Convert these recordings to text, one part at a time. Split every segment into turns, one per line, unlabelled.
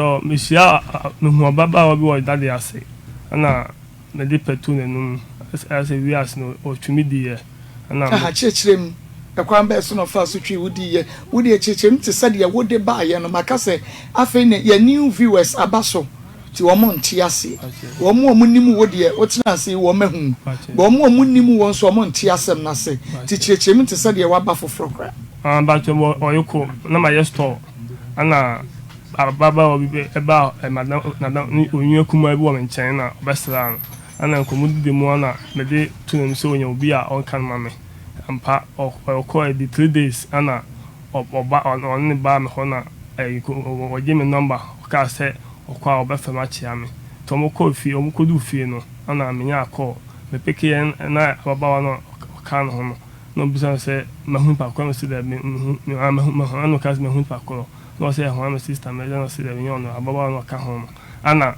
So mehyia mehuu ababaawa bi wɔ dade ase ɛna mede pɛ too n'anum ɛsɛ wiase no ɔtwi me diiɛ ɛna me.
Aha, kyerɛkyerɛ mu. Ɛkwan bɛn so na ɔfaa so twee wo diiɛ? Wo deɛ kyerɛkyerɛ mu te sɛ deɛ wode baeɛ no. Maka sɛ afei na yɛn new viewers aba so nti wɔn nte aseɛ. Wɔn a wɔnim wo deɛ wotena ase yi wɔn ahu wo. But wɔn a wɔnnim wo nso wɔn nte asɛm no ase. Nti kyerɛkyerɛ mu te sɛ deɛ woaba foforɔ koraa.
Ah, mpakyɛ ɔyeko na mayɛ store ɛna Ababaawa bi baa ne onua kumaa bi wɔ me nkyɛn na ɔbɛsraa no. Ɛna nkɔmmɔdidi mu ara na mede too n'anim sɛ onya obi a ɔnka no ma me. Ampa, ɔkɔe, ɛdi 3 days ɛna ɔba, ɔne no baa me hɔ na ɔgyee me number, ɔkaa sɛ ɔkɔ a ɔbɛfrɛ me akyea me. Nti wɔkɔɔ fie, wɔkɔduu fie no ɛna menyaa call. Mepekeeɛ na ababaawa no a ɔkaa ne ho no na ɔbisa me sɛ mahu nipa korɔ? Mese daabi menhu, mahu, ɛna ɔkaa sɛ mahu nipa korɔ. Na ɔsɛ ɛho me sister me na ɔsɛ dɛbi nyɛ ɔno ababaawa no ɔka ho no ana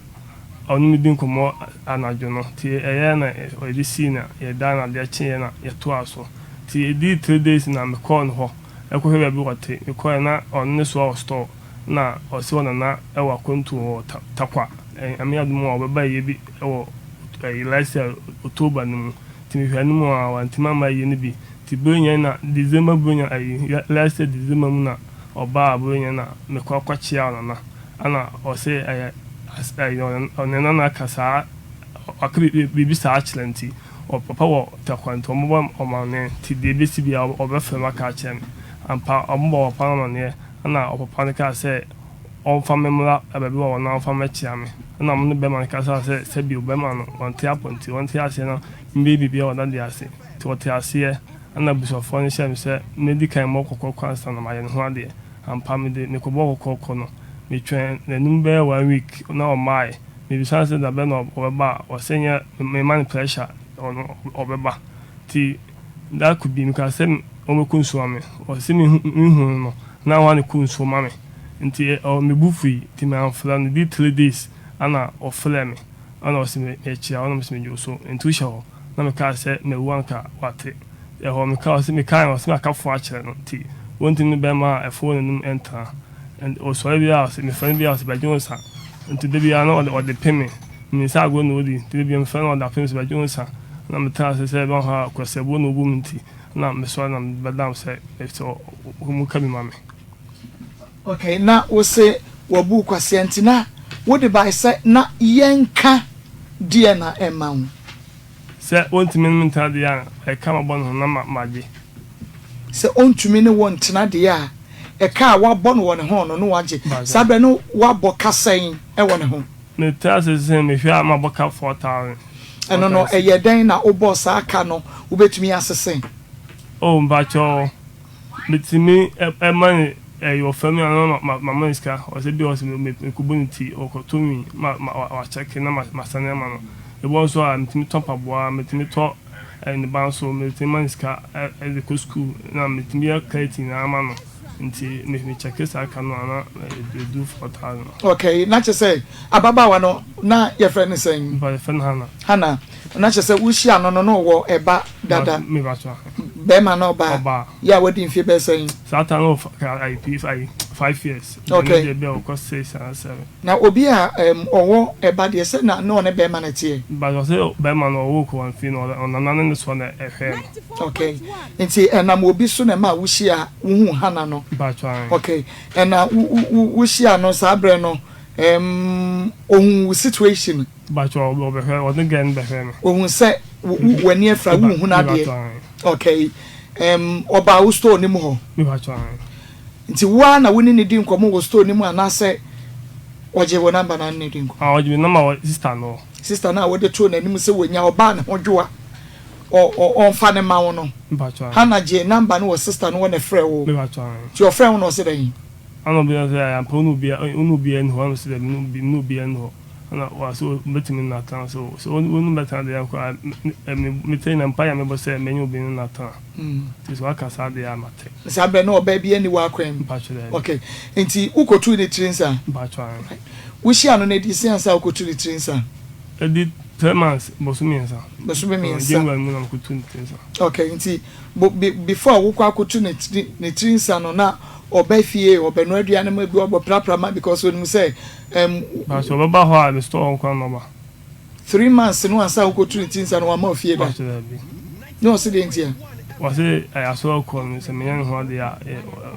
ɔne me di nkɔmmɔ anadwo no, nti ɛyɛ na yɛde sii na yɛda na adeɛ kyeeɛ na yɛtoaa so. Nti ɛdii 3 days na mekɔɔ no hɔ ɛkɔhwɛ baabi wɔte. Mekɔɛ na ɔno ne soa wɔ store na ɔsɛ ɔnana ɛwɔ akwantuo wɔ Takwa. Nyame adom a ɔbɛba yie bi ɛwɔ ɛyi last year October no mu. Nti mehwɛ anim a wantumi amma yie no bi. Nti Buronya na December, Buronya ayi last year December mu na ɔbaa Buronya na mekɔ akɔkyea ɔnana, ɛna ɔsɛ ɛyɛ ɛyɛ ɔne nana aka saa, ɔka biribi saa akyerɛ, nti ɔpapa wɔ Takwa nti ɔmobɔ ɔmaneɛ, nti deɛ ebesi biara ɔbɛfrɛ me aka akyerɛ me. Ampa, ɔmobɔ papa no amaneɛ, ɛna ɔpapa no kaa sɛ ɔmfa me mmra baabi wɔ hɔ na ɔmfa mmɛkyea me. Ɛna ɔmo ne bɛrima no kasa sɛ sɛbi bɛrima no wɔnte apɔ nti wɔnte aseɛ na mbɛyɛ biribiara wɔ dade ase, nti wɔte aseɛ. Ɛna abusuafoɔ no hyɛ me sɛ medi kan mmɔ kɔkɔɔkɔ ansa na mayɛ ne ho adeɛ. Ampa, mede mekɔbɔ kɔkɔɔkɔ no, metwɛn n'anim bɛyɛ one week na ɔmmaeɛ. Mebisa no sɛ dabɛ na ɔbɛba a, ɔsɛ nyɛ mema no pressure, ɔno ɔbɛba. Nti da ko bi meka sɛ ɔmmɛkɔ nsuo ma me, ɔsɛ mehu no na wɔa ne kɔ nsuo ma me, nti me bo fui, nti mamfrɛ no. Di 3 days ana ɔfrɛ me, ɛna ɔsɛ mekyia ɔna mesɛ megye wo so, nti wohyɛ hɔ na mekaa sɛ mawu anka wate ɛhɔ. Meka ɔsɛ mekaa ɔsɛ maka fo akyerɛ no, nti wɔntumi ne bɛrima a ɛfo wɔ n'anim ɛntena. Ɔsɔre bi a ɔsɛ mefrɛ no bi a ɔsɛ bɛgye wo nsa, nti da biara na ɔde pe me me nsa agorɔ na ɔdi, nti da biara mefrɛ no ɔde ape me sɛ bɛgye wo nsa, na metena ase sɛ ɛbɛn hɔ a kwasɛbuo na ɔbu me, nti na mesɔre na mebɛdam sɛ ɔmu ka bi ma me.
Okay, na wo se wabu kwasea nti na wode bae sɛ na yɛnka deɛ na ɛma wo.
Sɛ wɔntumi ne me ntena deɛ a, ɛka mabɔ ne ho na magye.
Sɛ ɔntumi ne wo ntena deɛ a, ɛka a wabɔ no wɔ ne ho no na wagye. Saa berɛ no wabɔ ka sɛn wɔ ne ho?
Metena ase sɛ mehwɛ a mabɔ ka 4,000.
Ɛno no ɛyɛ dɛn na wobɔɔ saa ka no? Wobɛtumi asese?
Oh, mpakyɛw, metumi ɛma ne ɛyɛ ɔfam a na mama ne sika. Ɔsɛ bi ɔsɛ mekɔbɔ ne ti, ɔkɔtɔ nwi ma wakyɛke na masane ama no. Ɛbɔ nso a metumi tɔ mpaboa, metumi tɔ ne ba nso, metumi ma ne sika ɛde kɔ sukuu na metumi yɛ credit nyinaa ama no, nti mekyɛke saa ka no a na ɛdu 4,000.
Okay, na kyerɛ sɛ ababaawa no na yɛfrɛ no sɛn?
Mpa yɛfrɛ no Hana.
Hana, na kyerɛ sɛ wohyia no na ɔwɔ ɛba dada?
Mebatɔ.
Bɛrima na ɔbaa?
Ɔbaa.
Yɛ a wadi mfeɛ bɛyɛ sɛn?
Saa time no ayi ayi 5 years.
Okay.
Ɛno deɛ bi a ɔkɔ six and seven.
Na obi a ɔwɔ ɛba deɛ sɛ na ɔne bɛrima no teɛ?
But ɔsɛ bɛrima no ɔwɔ kɔ wɔn fie no, ɔnana ne ne soɔ na ɛhwɛ no.
Okay, nti ɛnam obi so na ɛma wohyia wohu Hana no?
Mpatwa.
Okay, ɛna wohyia no saa berɛ no ohun wo situation?
Mpatwa, ɔbɛhwɛ, ɔne girl no bɛhwɛ no.
Ohun sɛ w'ani afira, wohu n'adeɛ. Okay, ɔbaa wo store no mu hɔ?
Mpatwa.
Nti wo ara na wo ne ne di nkɔmmɔ wɔ store no mu anaasɛ ɔgye wo number na ne di nkɔmmɔ?
Ah, ɔgye me number wɔ sister no.
Sister no a wode too n'anim sɛ wɔnya ɔbaa ne ho dwo a ɔmfa ne ma wo no?
Mpatwa.
Hana gye number no wɔ sister no wɔ na ɛfrɛ wo?
Mpatwa.
Nti ɔfrɛ wo na ɔsɛ dɛn?
Ana obi sɛ ampa wo ne obiara ni hɔ? Ana sɛ dɛbi, ne obiara ni hɔ. Ana wɔsɛ obetumi ne natena so sɛ wo ne bɛtena deɛ akɔ a mete na mpa yɛ mebɔ sɛ menye obi ne natena, nti sɛ waka saa deɛ a mate.
Saa berɛ na ɔbaa bi ani wɔ akwan mu?
Mpatwa, dɛbi.
Okay, nti wokɔtuu ne tiri nsa?
Mpatwa.
Wohyia no no adi si ansa wokɔtu ne tiri nsa?
Ɛdi 3 months, bosome 3.
Bosome 3.
January mu na mekɔtu ne tiri nsa.
Okay, nti before wokɔ akɔtu ne tiri nsa no na Ɔba fie, ɔbɛnoa aduane ma bi, ɔbɛprapra ma because onim sɛ ɛm.
Mpakyɛw ɔbɛba hɔ a me store hɔ nkoaa na ɔba.
3 months no ansa wokɔtu ne ti nsa no wamma wo fie da?
Mpakyɛw daabi.
Na ɔse deɛ nti a?
Ɔse ɛyɛ asɔre kɔ no sɛ menyɛ ne ho adeɛ a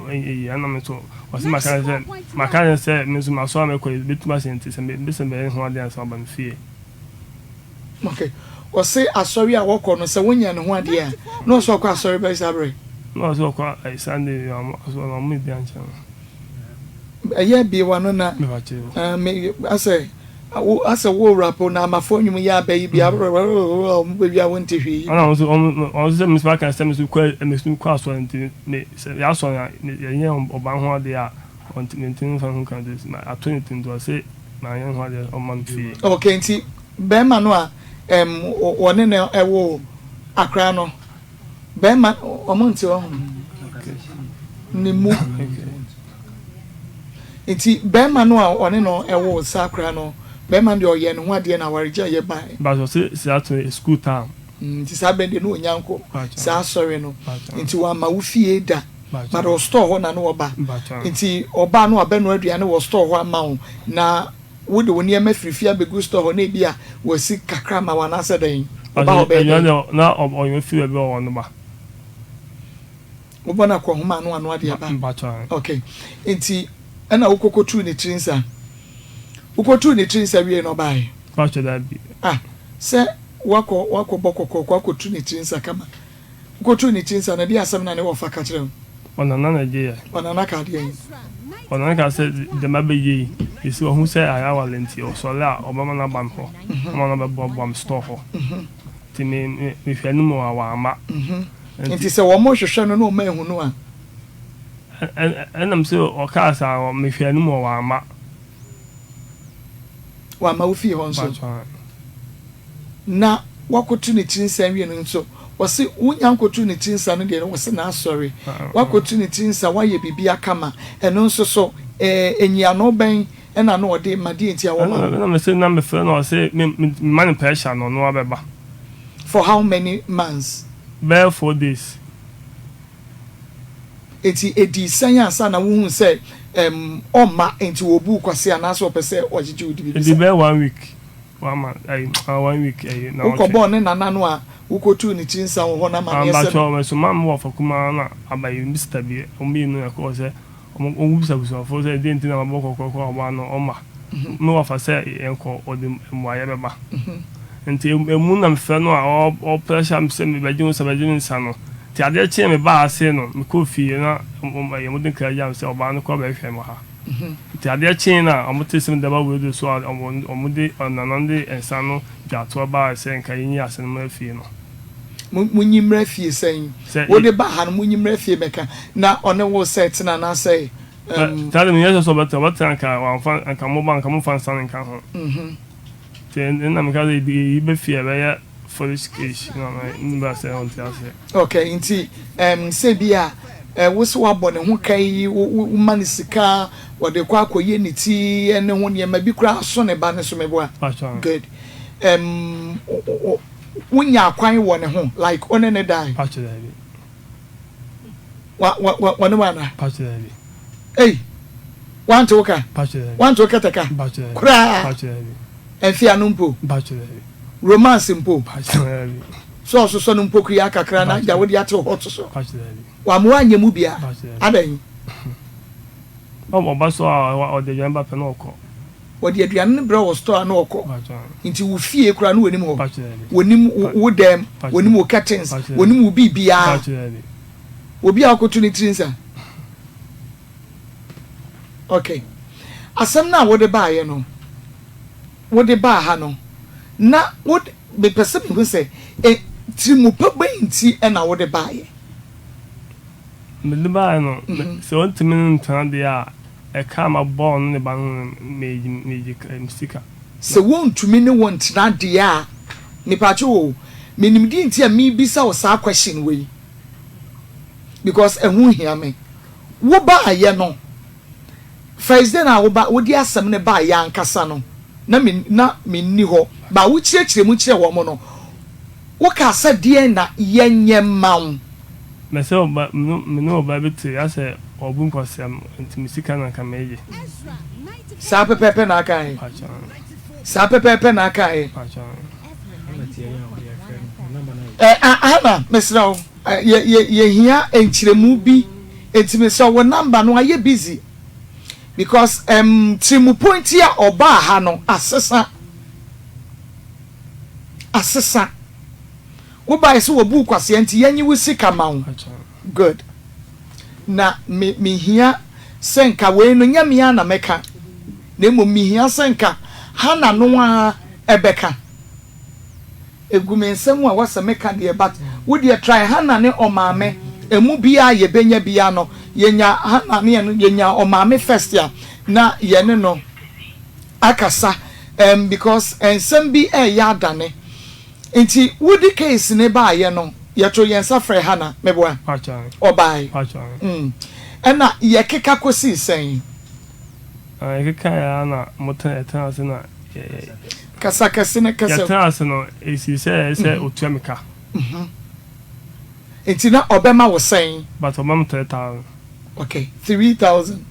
ɛnyɛ yie ɛna me nso ɔse maka ne sɛ maka ne sɛ me nso m'asɔre a mekɔ yi bɛtumi ahyɛ nti sɛ mebɛsɛ mebɛyɛ ne ho adeɛ ansa waba me fie.
Ok ɔse asɔre a wɔkɔ no sɛ wonyɛ ne ho adeɛ a na ɔse ɔkɔ asɔre bɛyɛ saa berɛ?
Na ɔse ɔkɔ ɛyi Sunday ɔmo asɔre no ɔmo bi ankyerɛ no.
Ɛyɛ bie w'ano na me asɛ wo asɛ wo rap na amafoɔ nnwom yi aba yi bi a ɔmo bɛ wia wo nte hwee yi.
Ɛna ɔmo nso ɔmo ɔmo sɛ me nso aka sɛ me nso kɔ me nso kɔ asɔre nti me sɛ yɛ asɔre a yɛnyɛ ɔban ho adeɛ a ɔnti me ntumi nfa ho nka nti ato ne ti nti ɔse manyɛ ho adeɛ ɔmma me fie.
Ok nti bɛɛma no a ɛm wɔne no ɛwoo akora no bɛɛma ɔmo nte ɔho ne mu nti bɛɛma no a ɔne no ɛwoo saa akora no bɛɛma no deɛ ɔyɛ ne ho adeɛ na awaregyaeɛ yɛ bae.
But ɔse saa to yɛ school time.
Nti saa bɛn deɛ na ɔnya nkɔ saa asɔre no nti wamma wo fie da. But wɔ store hɔ na ne wɔba. Nti ɔba a na wabɛnoa aduane wɔ store hɔ ama wo na wode wo nneɛma firi fie abɛgu store hɔ na ebi a wasi kakra ama wo anaasɛ dɛn? Ɔba hɔ bɛyɛ dɛn?
Na ɔyɛ firi baabi a ɔwɔ no ba.
Wobɔ no akɔnhoma a na wanoa de aba? Okay. Nti ɛna wokɔkɔtuu ne tiri nsa? Wokɔtuu ne tiri nsa wiei na ɔbaeɛ?
Mpakyɛ daabi.
Ah, sɛ woakɔ woakɔbɔ kɔkɔɔkɔ akɔtu ne tiri nsa kama. Wokotuu ne ti nsa no, ɛdeɛn asɛm na ne wɔfa ka kyerɛɛ wo?
Ɔnana na ɛgyeeɛ.
Ɔnana kaa deɛn?
Ɔnana kaa sɛ, Deɛ mabɛyɛ yi, seesei wahu sɛ ayɛ aware nti, ɔsɔre a, ɔbɛma no aba me hɔ, ama no abɛboaboa me store hɔ. Nti me, me, mehwɛ anim a, wamma.
Nti sɛ wɔhwehwɛ no na wɔanhu no a?
Ɛ, ɛnam sɛ ɔkaa saa no, mehwɛ anim a, wamma.
Wamma wo fie hɔ nso? Na wakoto ne tiri nsa awie no nso, wɔse wonya nkoto ne tiri nsa no deɛ no wɔse n'asɔre. Wakoto ne tiri nsa, wayɛ biribi akama, ɛno nso so eh, nyiano bɛn na na ɔde ma, deɛ nti a wɔma wo?
Ɛna mese na mefrɛ no ɔse me mema no pressure na ɔno abɛba.
For how many months?
Bɛyɛ 4 days.
Enti edii sɛn ansa na wohuu sɛ ɛm ɔmma, enti wɔbuu kwasea anaasɛ ɔpɛ sɛ ɔgyegye wo di biribi
Ɛdii
saa?
bɛyɛ one week. One month ɛyi ah one week ɛyi naawɔtwe.
Wokɔbɔɔ ne nana no a wokotuu ne tiri nsa wɔ hɔ no amanneɛ sɛ.
Mpakyɛw mɛsoma me wɔfa kumaa na aba yi me sista bi wɔn mmienu na ɛkɔɔ sɛ wɔn wɔn bisa abusuafoɔ sɛ deɛ nti na mabɔ kɔkɔrɔkɔ a ɔbaa no ɔmma me wɔfa sɛ yɛnkɔ ɔde mmuaeɛ bɛba nti emu na mefrɛ no a ɔ ɔpressure me sɛ mebɛgye wo nsa bɛgye me nsa no nti adeɛ kyeeɛ mebaa ha sei no mekɔɔ fie na wɔn ɛyi wɔde nkra gyaa me sɛ ɔbaa no koraa bɛhwehwɛ me wɔ ha. Nti adeɛ kyee no a, wɔtee sɛ mede aba radio so a, wɔde ɔnana no de nsa no dwatoa baeɛ sɛ nka yɛnyi ase no mmra fie no.
Monyi mmra fie sɛn?
Sɛ
Wode ba ha no, monyi mmra fie mmɛka. Na ɔne wo sɛ tena anaasɛ ɛm.
Saa de, menyɛ sure sɛ ɔbɛtena. Ɔbɛtena anka wamfa, anka moba anka momfa nsa no nka ho. Nti ɛnna meka sɛ yɛyi ba fie a, ɛbɛyɛ foolish case na me ba sɛ ɔnte aseɛ.
Ok nti ɛɛm sɛ bi a ɛɛ wo sɛ wabɔ ne ho ka yi wo wo ma no sika ɔde kɔ akɔyɛ ne ti ɛne ho nneɛma bi koraa aso ne ba no so meboa good ɛɛm wo wo nya akwan wɔ ne ho like wo ne ne dae wa wa wa wɔne wo ana ei wante wo ka wante wo kɛtɛ ka koraa ɛnfe ano mpo romance mpo. Sɛ ɔsosɔ no mpokua kakra na gya wode atew hot so. Wamma wanyɛ mu bi a, adɛn?
Ɔba so a, ɔde aduane ba pɛ na ɔkɔ.
Ɔde aduane no brɛ wɔ store a na ɔkɔ. Nti wo fie koraa na wɔnim hɔ. Wɔnim wo dan mu, wɔnim wo curtains, wɔnim wo biribiara. Obi a ɔkoto ne tiri nsa. Okay. Asɛm no a wode baeɛ no, wode baa ha no, na wode. Mepɛ sɛ mehu sɛ, e, tirimu pa bɛn nti na wode baeɛ?
Mede baeɛ no, sɛ ɔntumi ne ntena deɛ a, ɛka a mabɔ ɔno ne ba no ho no, megye, megye me sika.
Sɛ wɔntumi ne wo ntena deɛ a, mepaakyɛw o, menim deɛ nti a mebisa wo saa question wei, because ɛho hia me. Wo baeɛ no, First day no a woba wode asɛm no baeɛ ankasa no, na me na menni hɔ. But wokyerɛkyerɛ mu kyerɛɛ wɔn no, wokaa sɛ deɛn na yɛnyɛ mma wo?
Mɛ sɛ ɔba me ne ɔbaa bi te asɛ. ɔbu nkwasea nti me sika na nka megye.
Saa pɛpɛɛpɛ na aka ɛ. Saa pɛpɛɛpɛ na aka ɛ. Ɛ Hannah mesrɛ wo yɛ yɛ yɛhia nkyerɛmu bi nti mesrɛ wo number no ayɛ busy because ɛm tirimupɔ nti a ɔbaa ha no asesa asesa wobae sɛ wɔbuu kwasea nti yɛnye wo sika ma wo good na me mehia sɛ nka wei no nyɛ me ara na mɛka na mmom mehia sɛ nka Hannah no ara ɛbɛka. Egu me nsam a wɔsɛ meka deɛ but wo deɛ try Hannah ne ɔmaame emu biaa yɛbɛnya biaa no yɛnya Hannah ne yɛne yɛnya ɔmaame first a na yɛne no akasa ɛɛm because nsɛm bi ɛɛyɛ adane nti wode case no baayɛ no yɛto yɛn nsa frɛ Hannah meboa ɔbae mm ɛna yɛkeka kɔsii sɛn?
Na yɛkekaeɛ ara na motena yɛtenaa ase na yɛ.
Kasa kɛse ne kasa.
Yɛtenaa ase no, ɛsii sɛ ɛyɛ sɛ ɔtua me ka.
Nti na ɔbɛma wo sɛn?
But ɔma me 3000.
Okay, 3000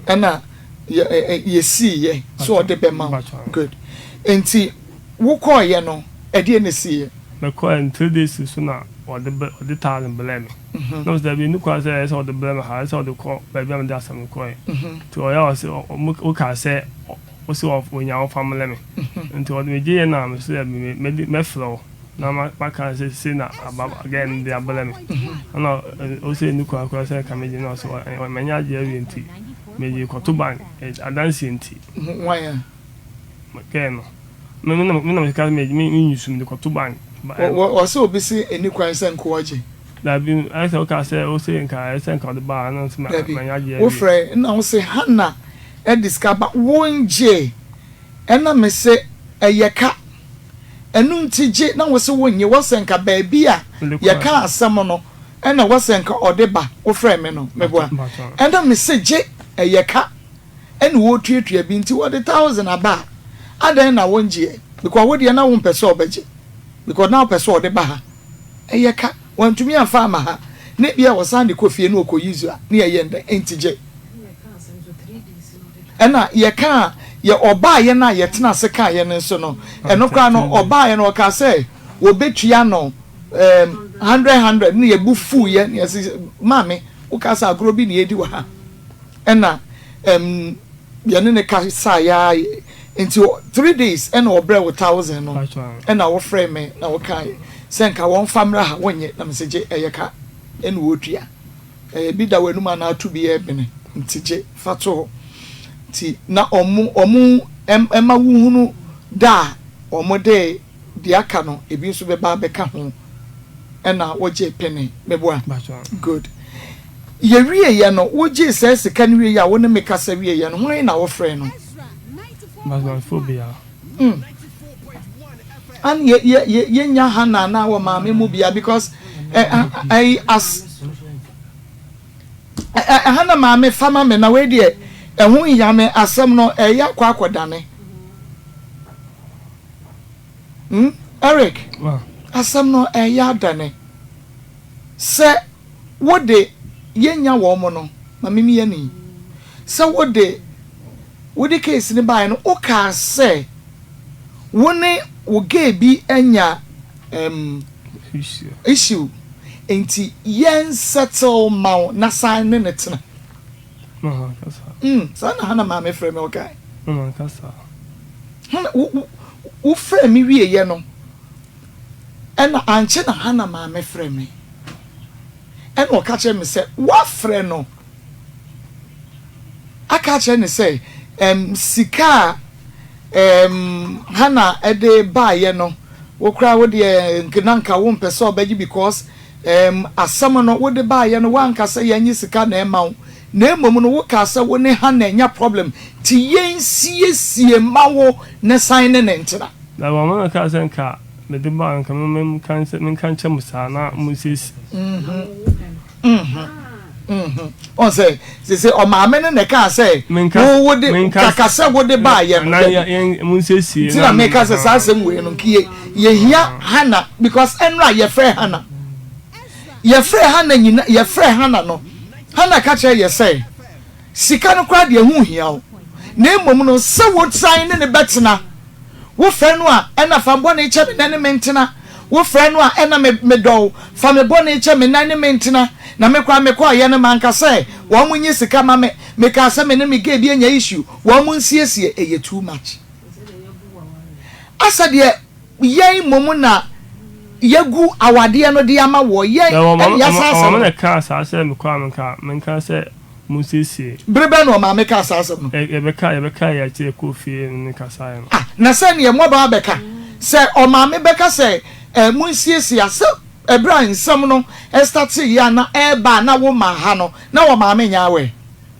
ɛna yɛ yɛsiiɛ sɛ ɔde bɛma wo. Good. Nti wokɔeɛ no, ɛdeɛn na ɛsiiɛ?
Mekɔeɛ no, 3 days so na ɔde bɛ ɔde 1000 brɛɛ me. Na ɔse dabi, ɛnni kwan sɛ ɛyɛ sɛ ɔde brɛ me ha, ɛyɛ sɛ ɔde kɔ baabi a mede asɛm no kɔeɛ. Nti ɔyɛ a ɔse wokaa sɛ wose ɔnya ɔmfa mmrɛ me. Nti ɔde megyeeɛ na mese dabi mɛde mɛfrɛ wo na maka sɛ sei na aba girl no de abrɛ me. Ɛna ɔse ɛnni kwan koraa sɛ nka megye na ɔse manya agye awie nti megye kɔto bank adanseɛ nti.
Hwan a?
Girl no. Me me na me na meka me me me use me de kɔto bank.
Wɔ wɔ sɛ obi se ɛni kwan sɛ nkoa gye.
Dabi ayɛ sɛ woka sɛ wo se nka ayɛ sɛ nka ɔde ba a na nso ma
Dabi
manya agye
wo
awie.
frɛ na wo se Hannah de sika ba wo ngye ɛna me se ɛyɛ ka ɛno nti gye na wo se wo nnye wɔ sɛ nka baabi a
Mede
yɛ
kɔɛ.
kaa asɛm no ɛna wɔ sɛ nka ɔde ba wo frɛ me no meboa
Mpakyɛw.
ɛna me se gye ɛyɛ ka ɛna wɔretuatua bi nti wɔde thousand aba a adɛn na wongyeɛ because wo deɛ na wompɛ sɛ ɔbɛgye because na wopɛ sɛ ɔde ba ha ɛyɛ ka wantumi amfa ama ha na ebia wɔsan de kɔ fie na ɔkɔ use a na yɛyɛ ndɛn nti gye ɛna yɛka yɛ ɔbaayɛ no a yɛtena ase kaeɛ no nso no ɛno koraa no ɔbaayɛ no ɔkaa sɛ wɔbɛtua no um, 100 100 na yɛbu fuiɛ na yɛse maame wokaa sɛ agorɔ bi na yɛdi wɔ ha ɛna ɛm yɛne no kasaeɛ ara nti 3 days ɛna ɔbrɛ wo 1000 no ɛna wofrɛ me na wokae sɛ nka wɔmfa mmra ha wonyɛ na mesɛ gye ɛyɛ ka ɛna wɔtua ɛyɛ bi da w'anum anaa ato bi ɛbene nti gye fa to hɔ nti na ɔmo ɔmo ɛma wohunu da a ɔmo de deɛ aka no ebi nso bɛba abɛka ho ɛna wogye pene meboa good yɛwie yɛ no wogye sɛ sika no wie yɛ a wo ne me kasa wie yɛ no hwan na wofrɛ no
Basmafobia.
And yɛ yɛ yɛ yɛnya Hannah na wɔ maame mu bia because ɛ ɛ as ɛ ɛ Hannah maame fama me na wei deɛ ɛho nhia me asɛm no ɛyɛ akɔ akɔdane Eric asɛm no ɛyɛ adane sɛ wode yɛnya wɔn mo no ma mimi yɛ ni sɛ wode wode case ne baeɛ no wokaa sɛ wo ne wo gay bi anya issue nti yɛn settle ma wo na san ne ne tena saa na Hannah maame frɛ me ɔkae Hannah wo wo wo frɛ me wieɛ no ɛna ankyɛ na Hannah maame frɛ me ɛna ɔka kyerɛ me sɛ woafrɛ no aka kyerɛ ne sɛ sika a Hannah ɛde baayɛ no wo koraa wo deɛ na nka wo mpɛ sɛ ɔbɛgye because asɛm no wode baayɛ no woanka sɛ yɛnye sika na ɛma wo na mmom no wokaa sɛ wo ne Hannah anya problem nti yɛnsiesie ma wo ne san ne ne ntena.
Na wɔn na kaa sɛ nka mede ba nka menka nkyɛ mo saa na monsiesie.
Ɔn sɛ sese ɔmaame no na ɛkaa sɛ wo wode kaka sɛ wode baayɛ no
monsiesie.
Nti na meka sɛ saa asɛm wei no nka yɛhia Hannah because ɛnora yɛfrɛ Hannah yɛfrɛ Hannah nyina yɛfrɛ Hannah no. Hannah ka kyerɛɛ yɛ sɛ, Sika no koraa deɛ ɛho nhia wo, na mmom no sɛ wosan ne no bɛtena. Wofrɛ no a, ɛna fa bɔne kyɛ me na ne me ntena. Wofrɛ no a, ɛna me medɔ wo, fa me bɔne kyɛ me na ne me ntena. Na me koraa mekɔeɛ no manka sɛ wɔn nye sika ma me, mekaa sɛ me ne me gay bi anya issue, wɔn nsiesie, ɛyɛ too much. Asɛ deɛ yɛn mmom na yɛagu awadeɛ no de ama woɔ, yɛn
Na
ɛne yɛasan asɛm
ɔmaame
no.
na ɛkaa saa sɛ mekɔ a menka menka sɛ monsiesie.
Bere bɛn na ɔmaame kaa saa asɛm no?
Yɛbɛka yɛbɛka yɛ akyire yɛkɔɔ fie ne no kasaeɛ no.
Ah, na sɛ neɛ moaba abɛka, sɛ ɔmaame bɛka sɛ eh, monsiesie a, sɛ ɛberɛ a nsɛm no starteeɛ a na ɛreba a na womaa ha no, na ɔmaame nyɛ aware?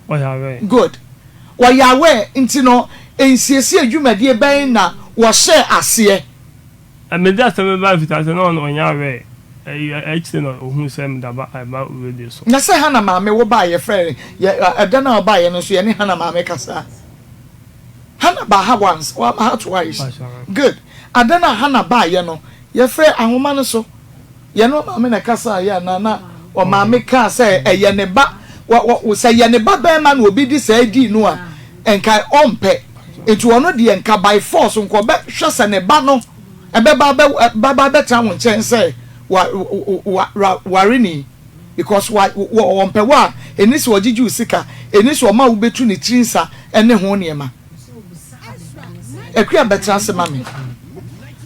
Ɔyɛ aware.
Good. Ɔyɛ aware nti no nsiesie dwumadie bɛn na wɔhyɛɛ aseɛ?
Mede asɛm no baa mfitiase no na ɔnyɛ aware. Akyire na ɔhuu sɛ mede aba ɛba radio so.
Na sɛ Hannah maame wo baeɛ yɛfrɛɛ yɛ ɛda no a ɔbaeɛ no nso yɛne Hannah maame kasaa. Hannah baa ha once, waba ha twice. Good. Ada no a Hannah baeɛ no yɛfrɛɛ ahoma no so. Yɛne ɔmaame na ɛkasaeɛ anaa na ɔmaame kaa sɛ ɛyɛ ne ba, wɔ, wɔ, sɛ ɛyɛ ne ba barima na obi de saa dii no a, nka ɔmpɛ. Nti ɔno deɛ nka by force nka ɔbɛhwɛ sɛ ne ba no ɛbɛba abɛ, bɛba abɛtena wo nkyɛn sɛ wa, wa, wa, ware ni. Because wa, wɔ, ɔmpɛ wo a, ɛni sɛ ɔgyegye wo sika, ɛni sɛ ɔma wobɛtu ne tiri nsa ne ho nneɛma. Akua bɛtena ase ma me.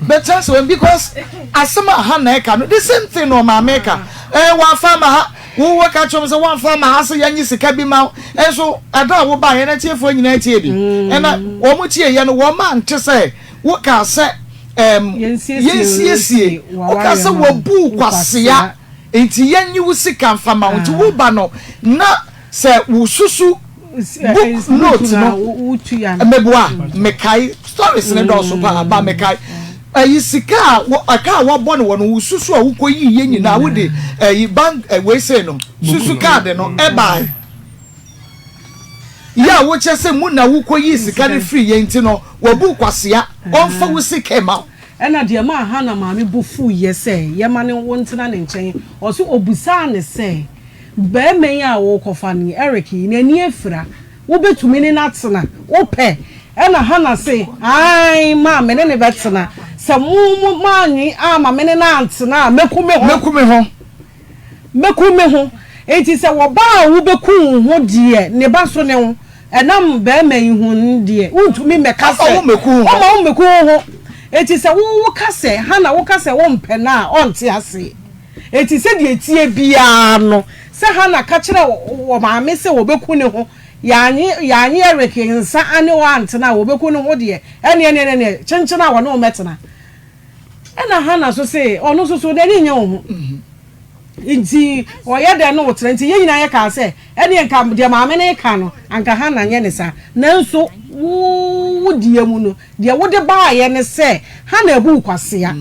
Bɛtena ase ma me because asɛm a Hannah ɛka no the same thing na ɔmaame ka. Ɛɛ wɔafa ama ha wo wɔka kyerɛ wɔn sɛ wɔamfa ama ha sɛ yɛnye sika bi ma wo. Ɛnso ɛda a wobaeɛ na atiefoɔ nyinaa tie bi. Ɛna wɔn tieeɛ no wɔn ante sɛ wokaa sɛ ɛɛm yɛnsiesie. Wokaa sɛ wɔbu kwasea nti yɛnye wo sika mfa ma wo nti woba no na Sɛ wo susu book note no meboa mekae stories ne dɔɔso paa ba mekae ɛyi sika a ɛka a wɔbɔ no wɔ no wo susu a wokɔ yi yɛ nyinaa wode ɛyi bank wei sei no susu kaade no ɛbae yɛ a wokyɛ sɛ mu na wokɔ yi sika no firi yɛ nti no wɔbu kwasea ɔmfa wo sika ma wo.
Ɛnna deɛ ɛmaa Hana maame bo fuiɛ sɛ yɛma no wo ntena ne nkyɛn, ɔse ɔbisaa no sɛ, Barima yi a worekɔfa no yi, Eric yi, n'ani afira. Wobɛtumi ne no atena? Wopɛ? Ɛnna Hana se, Aane, ma me ne no bɛtena. Sɛ mo, mo, moannye amma me ne no antena a, mɛku me ho.
Mɛku me ho.
Mɛku me ho. Enti sɛ wɔba a wobɛku wo ho deɛ, ne ba so ne wo. Ɛnam barima yi ho no deɛ, wontumi mmɛka sɛ.
Ɔmma wommɛku wo ho.
Ɔmma wommɛku wo ho. Enti sɛ wo, woka sɛ, Hana, woka sɛ wompɛ no a, ɔnte aseɛ. Enti sɛdeɛ ɛteɛ biara no, sɛ Hannah ka kyerɛɛ wɔn maame sɛ wɔbɛku ne ho, yɛannye yɛannye Eric nsa ne wɔn antena a, wɔbɛku ne ho deɛ, ɛnneɛ ɛnneɛ ɛnneɛ kyenkyen a wɔne wo mmɛtena. Ɛnna Hannah nso se, ɔno nso so, n'ani nnye wo ho. Nti ɔyɛ dɛn ne wo tena? Nti yɛn nyinaa yɛkaa sɛ, ɛnneɛ nka deɛ maame no reka no, anka Hannah nyɛ ne saa. Nanso wo wo deɛ mu no, Deɛ wode baeɛ ne sɛ Hana abu wo kwasea.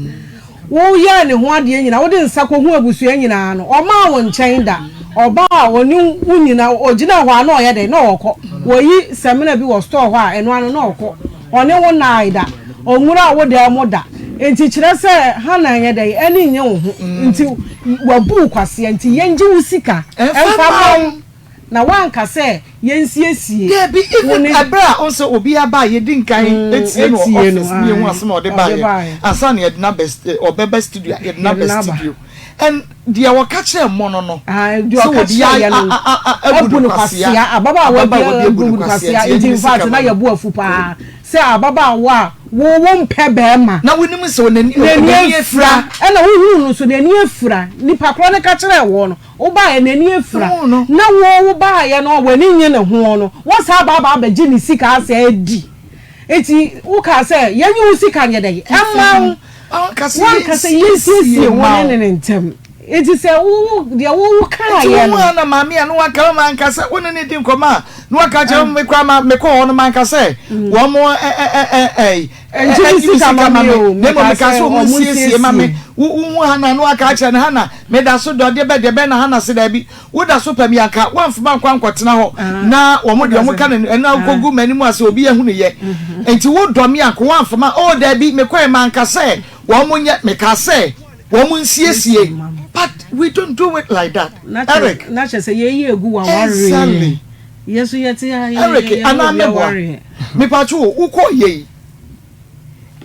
Woyɛɛ ne ho adeɛ nyinaa, wode nsa kɔhuu abusua nyinaa no, ɔmmaa wo nkyɛn da. Ɔbaa a ɔne wo nyina, ɔgyinaa hɔ a na ɔyɛ dɛn? Na ɔrekɔ. Wɔyi samina bi wɔ store hɔ a, ɛno ano na ɔrekɔ. Ɔne wo nnae da. Ɔnwuraa wo dan mu da. Enti kyerɛ sɛ Hana nyɛ dɛn? Ani nnye wo ho. Nti wabu wo kwasea. Nti yɛngye wo sika mfa mma wo. Na woanka sɛ yɛnsiesie
Dabi,
wo
even
ne.
ɛberɛ a ɔn sɛ obi aba a yɛdi nkan tie no wɔ
tie no,
office ne yɛhu
ae,
asɛm a ɔde
ɔde
baeɛ
baeɛ.
ansa na yɛde no aba st ɔbɛba studio a yɛde no
Yɛde
aba
no aba.
studio and deɛ ɔka kyerɛɛ mmɔ no no
Ae, deɛ
sɛ
ɔka
obi
kyerɛɛ
a
yɛ no,
a a a abu
abu
no
no
kwasea,
kwasea, ababaawa bi
ababaawa bi abu
abu
no
no
kwasea
kwasea,
nti yɛnyi
nti
ne
in fact
sika
na
ma no.
yɛbo afu paa sɛ ababaawa a wo wompɛ bɛrima.
Na wonim sɛ n'ani
N'ani
n'ani
afira,
afira.
ɛna wohuu no nso n'ani afira, nipa korɔ no ka kyerɛɛ woɔ no, Wobaeɛ n'ani afira na wo wobaeɛ no w'ani nnye ne ho no wosan aba aba abɛgye ne sika asɛ adi nti wokaa sɛ yɛnye wo sika nyɛ dɛn ɛma wo wanka sɛ yɛnsiesie wo ne ne ne ntɛm nti sɛ wo deɛ wo wo kaeɛ
no. Nti wo na maame a no wanka ma manka sɛ wo ne ne di nkɔmɔ a na waka kyerɛ me koraa ma mekɔ hɔ no manka sɛ wɔn mo ɛ ɛ ɛ ɛ
Ɛnti ne sika ma me o,
na mmom meka sɛ wɔn nsiesie ma me. Wohu Hana na waka akyerɛ no, Hana, meda so dɔ deɛ bɛ deɛ bɛn na Hana se daabi, woda so pɛ me anka woamfa mankɔ ankɔtena hɔ na wɔn deɛ wɔn ka no ɛna wokɔgu m'anim ase obi ahunu yɛ nti wodɔ me anka woamfa ma oh daabi mekɔɛ manka sɛ wɔn nyɛ meka sɛ wɔn nsiesie. But we don't do it like that. Eric.
Na kyerɛ sɛ yɛyi egu w'awareɛ.
Exactly.
Yɛ so yɛte ha yɛ
Eric anaa meboa. Mepatwo o, wokɔ yɛ yi.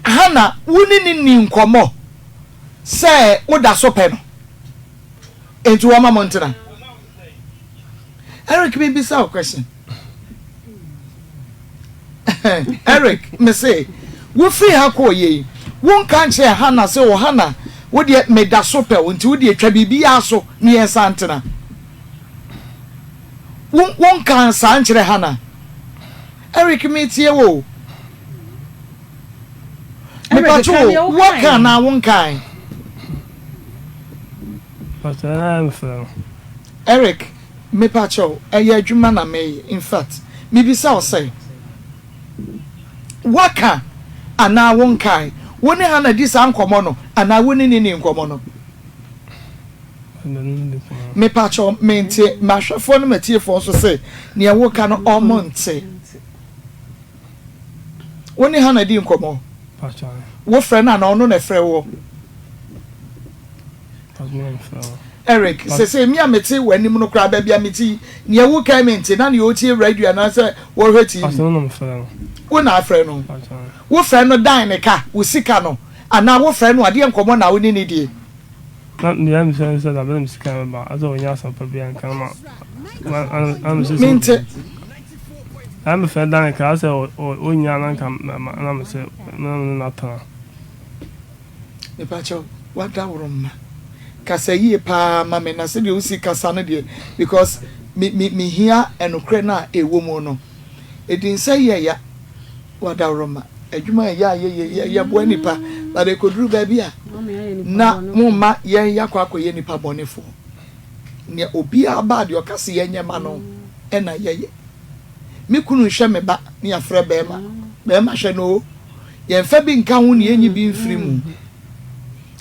Hannah, wo ne ne ni nkɔmmɔ sɛ woda so pɛ no. Enti wɔma mo ntena. Eric me bisa wo question. Eric me se wo firi ha kɔɔ yɛ yi wo nka nkyerɛ Hannah sɛ o Hannah wo deɛ me da so pɛ wo nti wo deɛ twa biribiara so ne yɛn san ntena. Wo wo nka saa nkyerɛ Hannah. Eric me tie wo o. Mepatwo o, woaka anaa wonkae? Eric, mepakyɛw, ɛyɛ adwuma na meyɛ, in fact, mebisa wo sɛ, woaka anaa wonkae? Wo ne Hannah di saa nkɔmmɔ no anaa wo ne no nni nkɔmmɔ no? Mepakyɛw, mente, m'ahwɛfoɔ ne m'atiefoɔ nso se nea woka no wɔnte. Wo ne Hannah di nkɔmmɔ? Wofrɛ no anaa ɔno na ɛfrɛ woɔ? Eric, sese mi a mete w'anim no koraa baabi a mete yi, nea woka yi mente na nea ɔtie radio anaasɛ wɔhwɛ TV. Wo na afrɛ no? Wofrɛ no dan ne ka, wo sika no, anaa wofrɛ no adeɛ nkɔmmɔ na wo ne ne die?
Na nea mehwɛ ne sɛ dabɛn na me sika bɛba, asɛ ɔnyɛ asɛm pa biara nka na ma na me sɛ
Mente.
Na me fɛ dan ka asɛ ɔnya na nka na me sɛ na me ne no atena.
Mepakyɛw, w'adaworo mma. Kasa yie paa ma me na sɛdeɛ wosi kasa no deɛ because me me mehia ɛnokorɛ no a ɛwɔ mu no. Edinsɛ yɛ ya. W'adaworoma, adwuma a ɛyɛ a yɛyɛ yi, yɛboa nnipa, but ɛkɔduru baabi a, na momma yɛn yɛakɔ akɔyɛ nnipa bɔnefoɔ. Nea obiara ba a, deɛ ɔka se yɛnyɛ ma no na yɛyɛ. Me kunu nhwɛ me ba, ne yɛafrɛ bɛrima, bɛrima hwɛ no o. Yɛmfa bi nka ho na yɛnyi bi mfiri mu.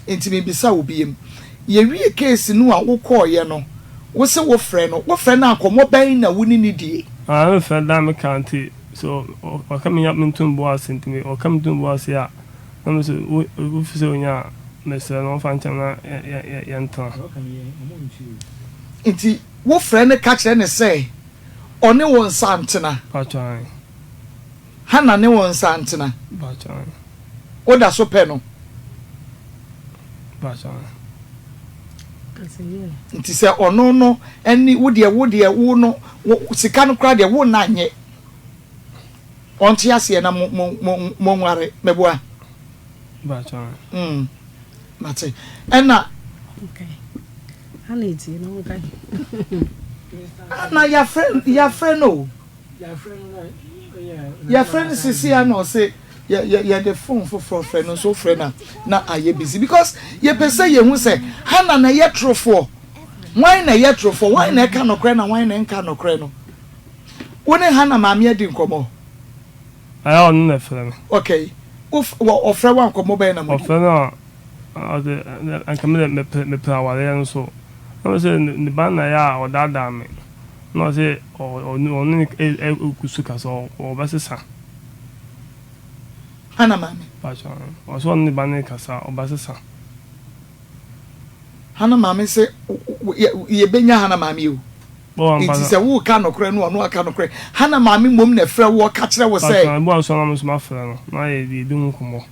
Nti mebisa wo biom, yɛwie case no a wokɔeɛ no, wo se wofrɛ no, wofrɛ no a nkɔmmɔ bɛn na wo ne no die?
Ah, mefrɛ dan meka nti So ɔka me nya mento me bo ase nti me ɔka me to me bo ase a na me so wo wofi sɛ onya a mesrɛ no ɔmfa nkyɛm na yɛ yɛ yɛntena.
Nti wo frɛ no ka kyerɛ no sɛ ɔne wo nsa ntena?
Mpakyɛ ae.
Hannah ne wo nsa ntena?
Mpakyɛ ae.
Wo da so pɛ no?
Mpakyɛ ae.
Nti sɛ ɔno no ɛne wo deɛ wo deɛ wo no wo sika no koraa deɛ wo nna nyɛ. Ɔnte aseɛ na mo mo mo mo nware mɛboa. Mm, mate. Ɛna. Ana yafrɛ yafrɛ no o. Yafrɛ no sisi a na ɔse yɛ yɛ yɛde phone foforɔ frɛ no nso frɛ na na ayɛ busy because yɛpɛ sɛ yɛhu sɛ Hannah na ɛyɛ torofoɔ. Hwan na ɛyɛ torofoɔ? Hwan na ɛka nokorɛ na hwan na ɛnka nokorɛ no? Wo ne Hannah maame adi nkɔmmɔ?
Ɛyɛ a ɔno na ɛfrɛ me.
Okay. Wo ɔfrɛ wo a nkɔmmɔ bɛn na modi?
Ɔfrɛ me a, ɔde anka me deɛ mepɛ mepɛ awareɛ nso. Na ɔse ne ba na ɛyɛ a ɔdaadaa me. Na ɔse ɔne no gu so kasa ɔbɛsesa.
Hannah maame?
Mpakyɛw, ɔse ɔne ne ba no rekasa ɔbɛsesa.
Hannah maame se yɛbɛnya Hannah maame o. Nti sɛ woreka nokorɛ no ɔno aka nokorɛ. Hannah maame mmom na ɛfrɛ wo ɔka kyerɛ wo sɛ.
Ebi wɔ nso na me nso mafrɛ no na yɛdi ho nkɔmmɔ.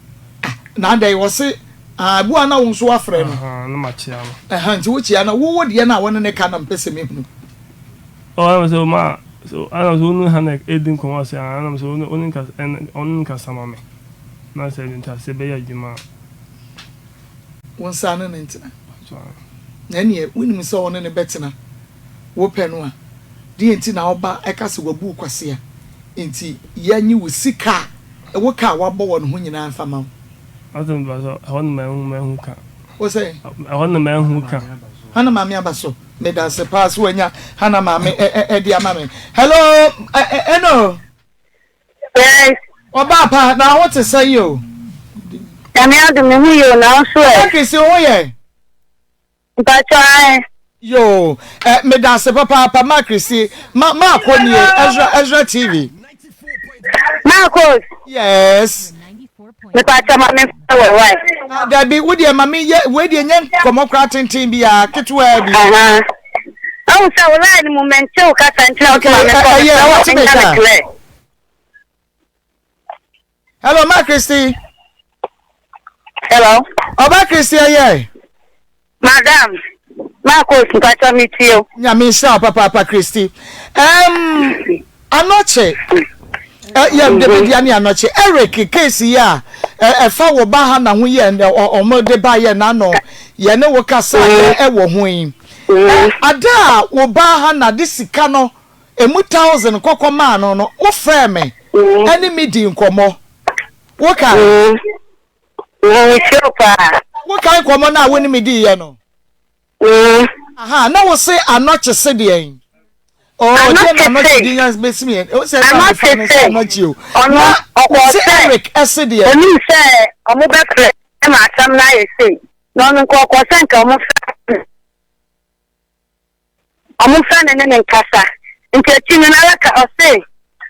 Ah, na adɛn ɔse ah, ebi wɔ na wo nso wafrɛ no.
Na makyea no.
Ɛha nti wokyea no wo wo deɛ no a wo ne ne ka na mpɛ sɛ mehunu.
Ɔ ɛna sɛ ma so ɛna sɛ wo ne Hannah ɛdi nkɔmmɔ ɔse ah ɛna sɛ wo ne nkasa ɔne nkasa ma me na sɛ nteaseɛ bɛyɛ adwuma a.
Wo nsa ne no ntena. Na ɛnneɛ wonim sɛ wo ne no bɛtena, wopɛ no a, deɛn nti na woba ka sɛ wabu wo kwasea? Enti yɛnnye wo sika a wo ka a woabɔ wɔ ne ho nyinaa mfa mma wo.
Ɔsɛ meba so, ɛhɔ na mahu mahu ka.
Wo sɛ?
Ɛhɔ na mahu ka.
Hannah maame aba so. Meda ase paa sɛ wanya Hannah maame ɛde ama me. Hello, ɛno.
Yes.
Ɔbaa pa, na ho te sɛ yi o.
Nyame adom me ho yɛ o, na wo nso ɛ?
Ɔbaa Chrissy wo ho yɛ?
Mpakyɛ ae.
Yoo, eh, meda ase papaapa ma Chrissy, ma maakɔ nie, Ezra, Ezra TV.
Marcos.
Yes.
Mepakyɛ ma me nfrɛ wɔ wai.
Ah dabi wo deɛ ma me yɛ wei deɛ nyɛ nkɔmɔ koraa tenten biara ketewaa bi.
Ahaa. Ahu sɛ wo line no mu mente wo kasa nti na
Okay
wosɛ ma me nkɔ
ɛyɛ
mesrɛ wo
wote me
menya me
ka.
clear.
Hello ma Christy.
Hello.
Ɔba Christy ɛyɛ.
Madam, Marcos mpakyɛ me tie o.
Nyame nhyira wo papaapa Christy. Um, Anɔkye, eh, yɛ dabi dia ne Anɔkye. Eric case yi a ɛfa wo ba ha na ho yɛ ɔmo de ba yɛ n'ano yɛ ne wo kasa yɛ ɛwɔ ho yi. Ada a wo ba ha na de sika no emu thousand kɔkɔ maa no no, wo frɛ me ɛne me di nkɔmɔ. Wo kae?
Metie wo paa.
Wokae nkɔmmɔ no a wo ne me diiɛ no? Aha, na wo se anɔkye se deɛn? Oh, deɛ na anɔkye di nya bɛsi mi yɛn. O sɛ ɛna mefa no sɛ anɔkye o.
Ɔno,
ɔkɔɔ sɛ Eric ɛse deɛ.
Onim sɛ ɔmo bɛfrɛ ma asɛm no ayɛ sei. Na ɔno nka ɔkɔɔ sɛ nka ɔmo frɛ. Wɔmfa no ne no nkasa. Nti akyi no nara ka ɔse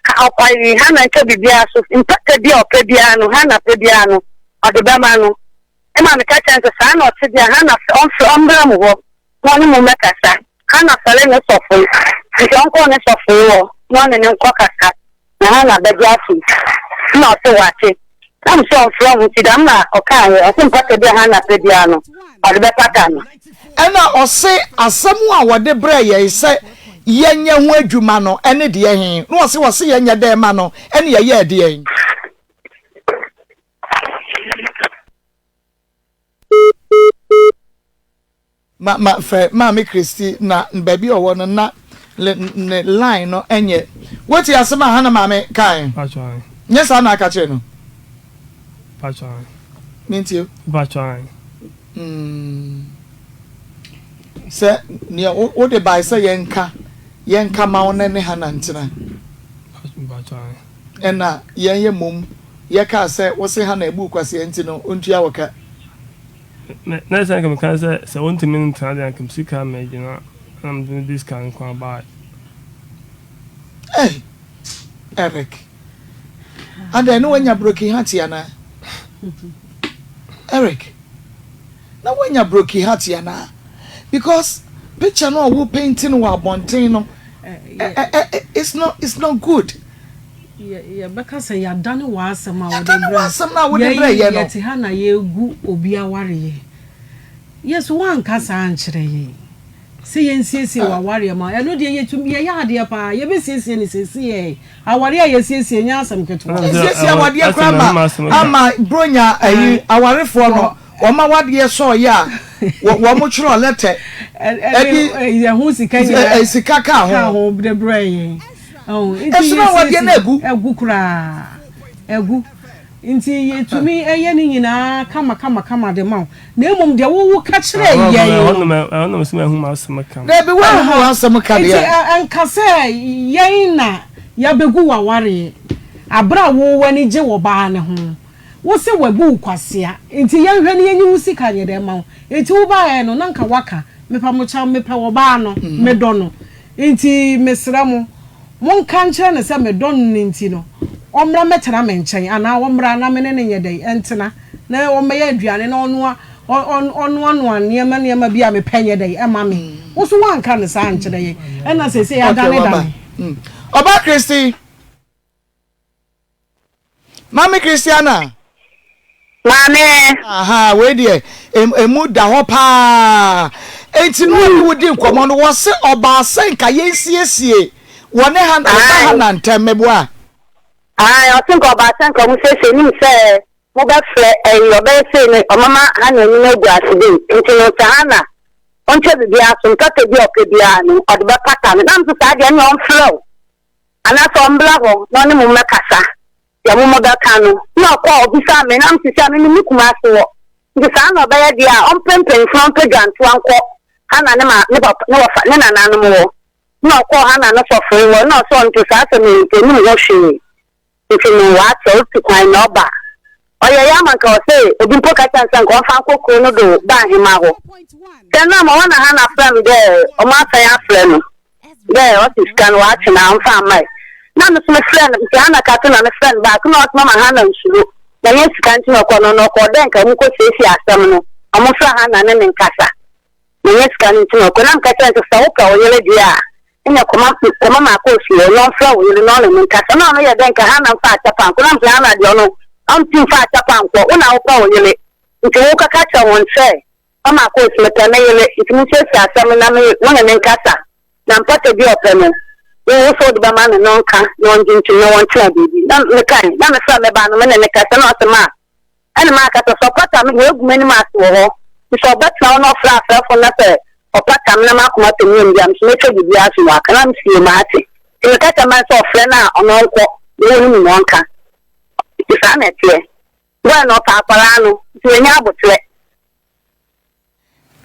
ha ɔyi Hannah nka biribiara so mpata bi a ɔpɛ biara no Hannah pɛ biara no ɔde bɛma no. Ɛma meka kyerɛ no sɛ saa na ɔte deɛ a Hannah ɔmfrɛ ɔmbra mo hɔ na ɔne mo mmɛkasa. Hannah fɛre ne sɔfoe nti ɔnkɔ ne sɔfoe hɔ na ɔne no nkɔ kasa. Na Hannah bɛgye atom. Nna ɔse ɔatse. Na mese ɔmmfrɛ ho ntsi dɛm na ɔkãe, ɔse mpata bi a Hannah pɛ biara no, ɔdze bɛpata no.
Ɛnna ɔse, Asɛm a wɔde brɛɛ yɛn sɛ yɛnyɛ ho adwuma no ne deɛ he? Na ɔse, Wɔse yɛnyɛ dɛn ma no? Ɛne yɛyɛɛ deɛn? Ma ma frɛ Maame Christy na baabi a ɔwɔ no na ne ne line no nyɛ. Wotie asɛm a Hannah maame kae?
Mpacho ae.
Nyɛ saa na aka kyerɛ no?
Mpacho ae.
Mentie.
Mpacho ae.
Mm. Sɛ nea wode bae sɛ yɛnka yɛnka ma wo no ne Hannah ntena.
Mpacho ae.
Ɛna yɛn yɛ mmom yɛkaa sɛ wose Hannah abu wo kwasea nti no ɔntua wo ka.
Na na sɛ anka meka sɛ sɛ wontumi ntena deɛ anka me sika mɛgyina na mede mede sika nko ara baeɛ.
Hey, Eric. Adɛn ne woanya broken heart anaa? Eric, na woanya broken heart anaa? Because picture no a wo paint no wɔ abɔnten no, it's not, it's not good.
Yɛbɛka sɛ yɛadane w'asɛm a wode
Yɛadane w'asɛm no a wode brɛɛ yɛn no.
Yɛte ha na yɛregu obi awareɛ. Yɛ so woanka saa ankyerɛ yɛn sɛ yɛnsiesie w'awareɛ ma wo. Ɛno deɛ yɛtumi, yɛyɛ adeɛ paa, yɛbɛsiesie no seesei. Awareɛ a yɛsiesie nyɛ asɛm ketewa.
Yɛsiesie awadeɛ koraa ma ama Buronya ayi awarefoɔ no. Wɔn awadeɛ sɔeɛ a, wɔn twerɛ lɛtɛ ɛde
ɛho sika nyinaa
sika kaa ho.
Kaa ho de brɛɛ yɛn.
Ɛsono awadeɛ no agu.
Agu koraa, agu. Nti yɛtumi yɛ ne nyinaa kama kama kama de ma wo. Na mmom deɛ wo wo ka kyerɛɛ yɛn no.
Ɛhɔ na mese mahu m'asɛm ka.
Dabi woanhu w'asɛm ka deɛ.
Nti ɛnka sɛ yɛn na yɛabɛgu w'awareɛ aberɛ a wo w'ani gye wɔ baa no ho. Wo se wabu wo kwasea nti yɛnhwɛ na yɛnyi wo sika nyɛ dɛn ma wo nti wo baeɛ no na nka waka mepa mo kyɛw mepɛ ɔbaa no medɔ no nti mesrɛ mo monka nkyerɛ no sɛ medɔ no no nti no ɔmmra mmɛtena me nkyɛn anaa ɔmmra na me ne no nyɛ dɛn ntena na ɔmmɛyɛ aduane na ɔnoa ɔnoanoa nneɛma nneɛma bi a mepɛ nyɛ dɛn ɛma me wo so woanka no saa ankyerɛ yɛn ɛna seesei
Okay,
adane
waba.
dane.
Ɔbaa Christy. Maame Christiana.
Maame.
Aha, wei deɛ emu da hɔ paa. Enti no ɔne wo di nkɔmmɔ no wɔse ɔbaa sɛ nka yɛnsiesie wɔ ne ha ɔba ha na ntɛm meboa.
Ae, ɔse nka ɔbaa sɛ nka ɔmo siesie nim sɛ mobɛfrɛ ɛyi ɔbɛyɛ sei no ɔmama Hana anim agu ase dei nti no sɛ Hana ɔnkyɛ biribiara so mpata bi a ɔpɛ biara no ɔde bɛpata no na nso saa deɛ ɛne ɔmfrɛ wo Anaasɛ ɔmbra hɔ na ɔne mo mmɛkasa, deɛ mo mobɛka no. Nna ɔkɔɔ, ɔbisaa me, na mese sɛ, Meme me Kumase hɔ, nti saa na ɔbɛyɛ deɛ a, ɔmpɛ mpanyimfoɔ na ɔmpɛ dwantoa nkɔ Hana ne ma, ne papa, ne wɔfa, ne nananom hɔ. Nna ɔkɔɔ Hana no sɔfoe hɔ, nna ɔse ɔno nso saa asɛm yi nti ɔnnim ho hwee, nti no ɔakyɛ, otu kwan na ɔba. Ɔyɛeɛ ama nka ɔse obi mpo ka kyerɛ no sɛ nka ɔmfa nkɔ kuro no do ba ahema hɔ. Sɛ nna ma hɔ na Hana frɛ me dɛ ɔmo asan afrɛ no. Dɛ ɔse sika no ɔatwe na ɔmmfa mmae. Na me so mefrɛɛ no, ntsi Hannah ka so na mefrɛɛ no back na ɔse mama Hannah nsuro. Na ɛnyɛ sika nti na ɔkɔɔ no, ɔno ɔkɔɔ dɛ nka wɔnkɔ siesie asɛm no, wɔmfrɛ Hannah ne no nkasa. Na ɛnyɛ sika no nti na ɔkɔe. Na meka kyerɛɛ no sɛ, sɛ wopɛ wo yere deɛ a, ɛnna kɔma kɔma m'akɔ fie hɔ na ɔmfrɛ wo yere na ɔne no nkasa. Na ɔno yɛ dɛ nka Hannah mfa akyɛpa nkɔ. Na mese Hannah deɛ ɔno ɔntumi mfa akyɛpa nkɔ, wo na wopɛ wo yere, nti wokɔka kyerɛ wɔn sɛ mama akɔ fie, mepɛ me yere, nti monsiesie asɛm no na me wo ne no nkasa. Na mpata bi a ɔpɛ no, wo wo sɛ wode bɛma no na ɔnka na ɔngye ntom na wɔntena baabi. Na mekae, na mefrɛ me ba no, me ne no kasa, na ɔse, Ma, ɛne makasa, sɛ ɔpata me deɛ, wagu m'anim ase wɔ hɔ, nti sɛ ɔbɛtena hɔ na ɔfrɛ afrɛfo na sɛ ɔpata me na m'akoma tɔ me yam deɛ a, me nso mɛtwa biribiara so na waka. Na mese, Yoo, mate. Nti meka kyerɛ me ba no sɛ ɔfrɛ no a, ɔno ɔnkɔ, deɛ ɛwɔ ne mu no ɔnka. Nti saa na ɛteɛ. Boy no, ɔpɛ akwadaa no, nti wanya aboterɛ.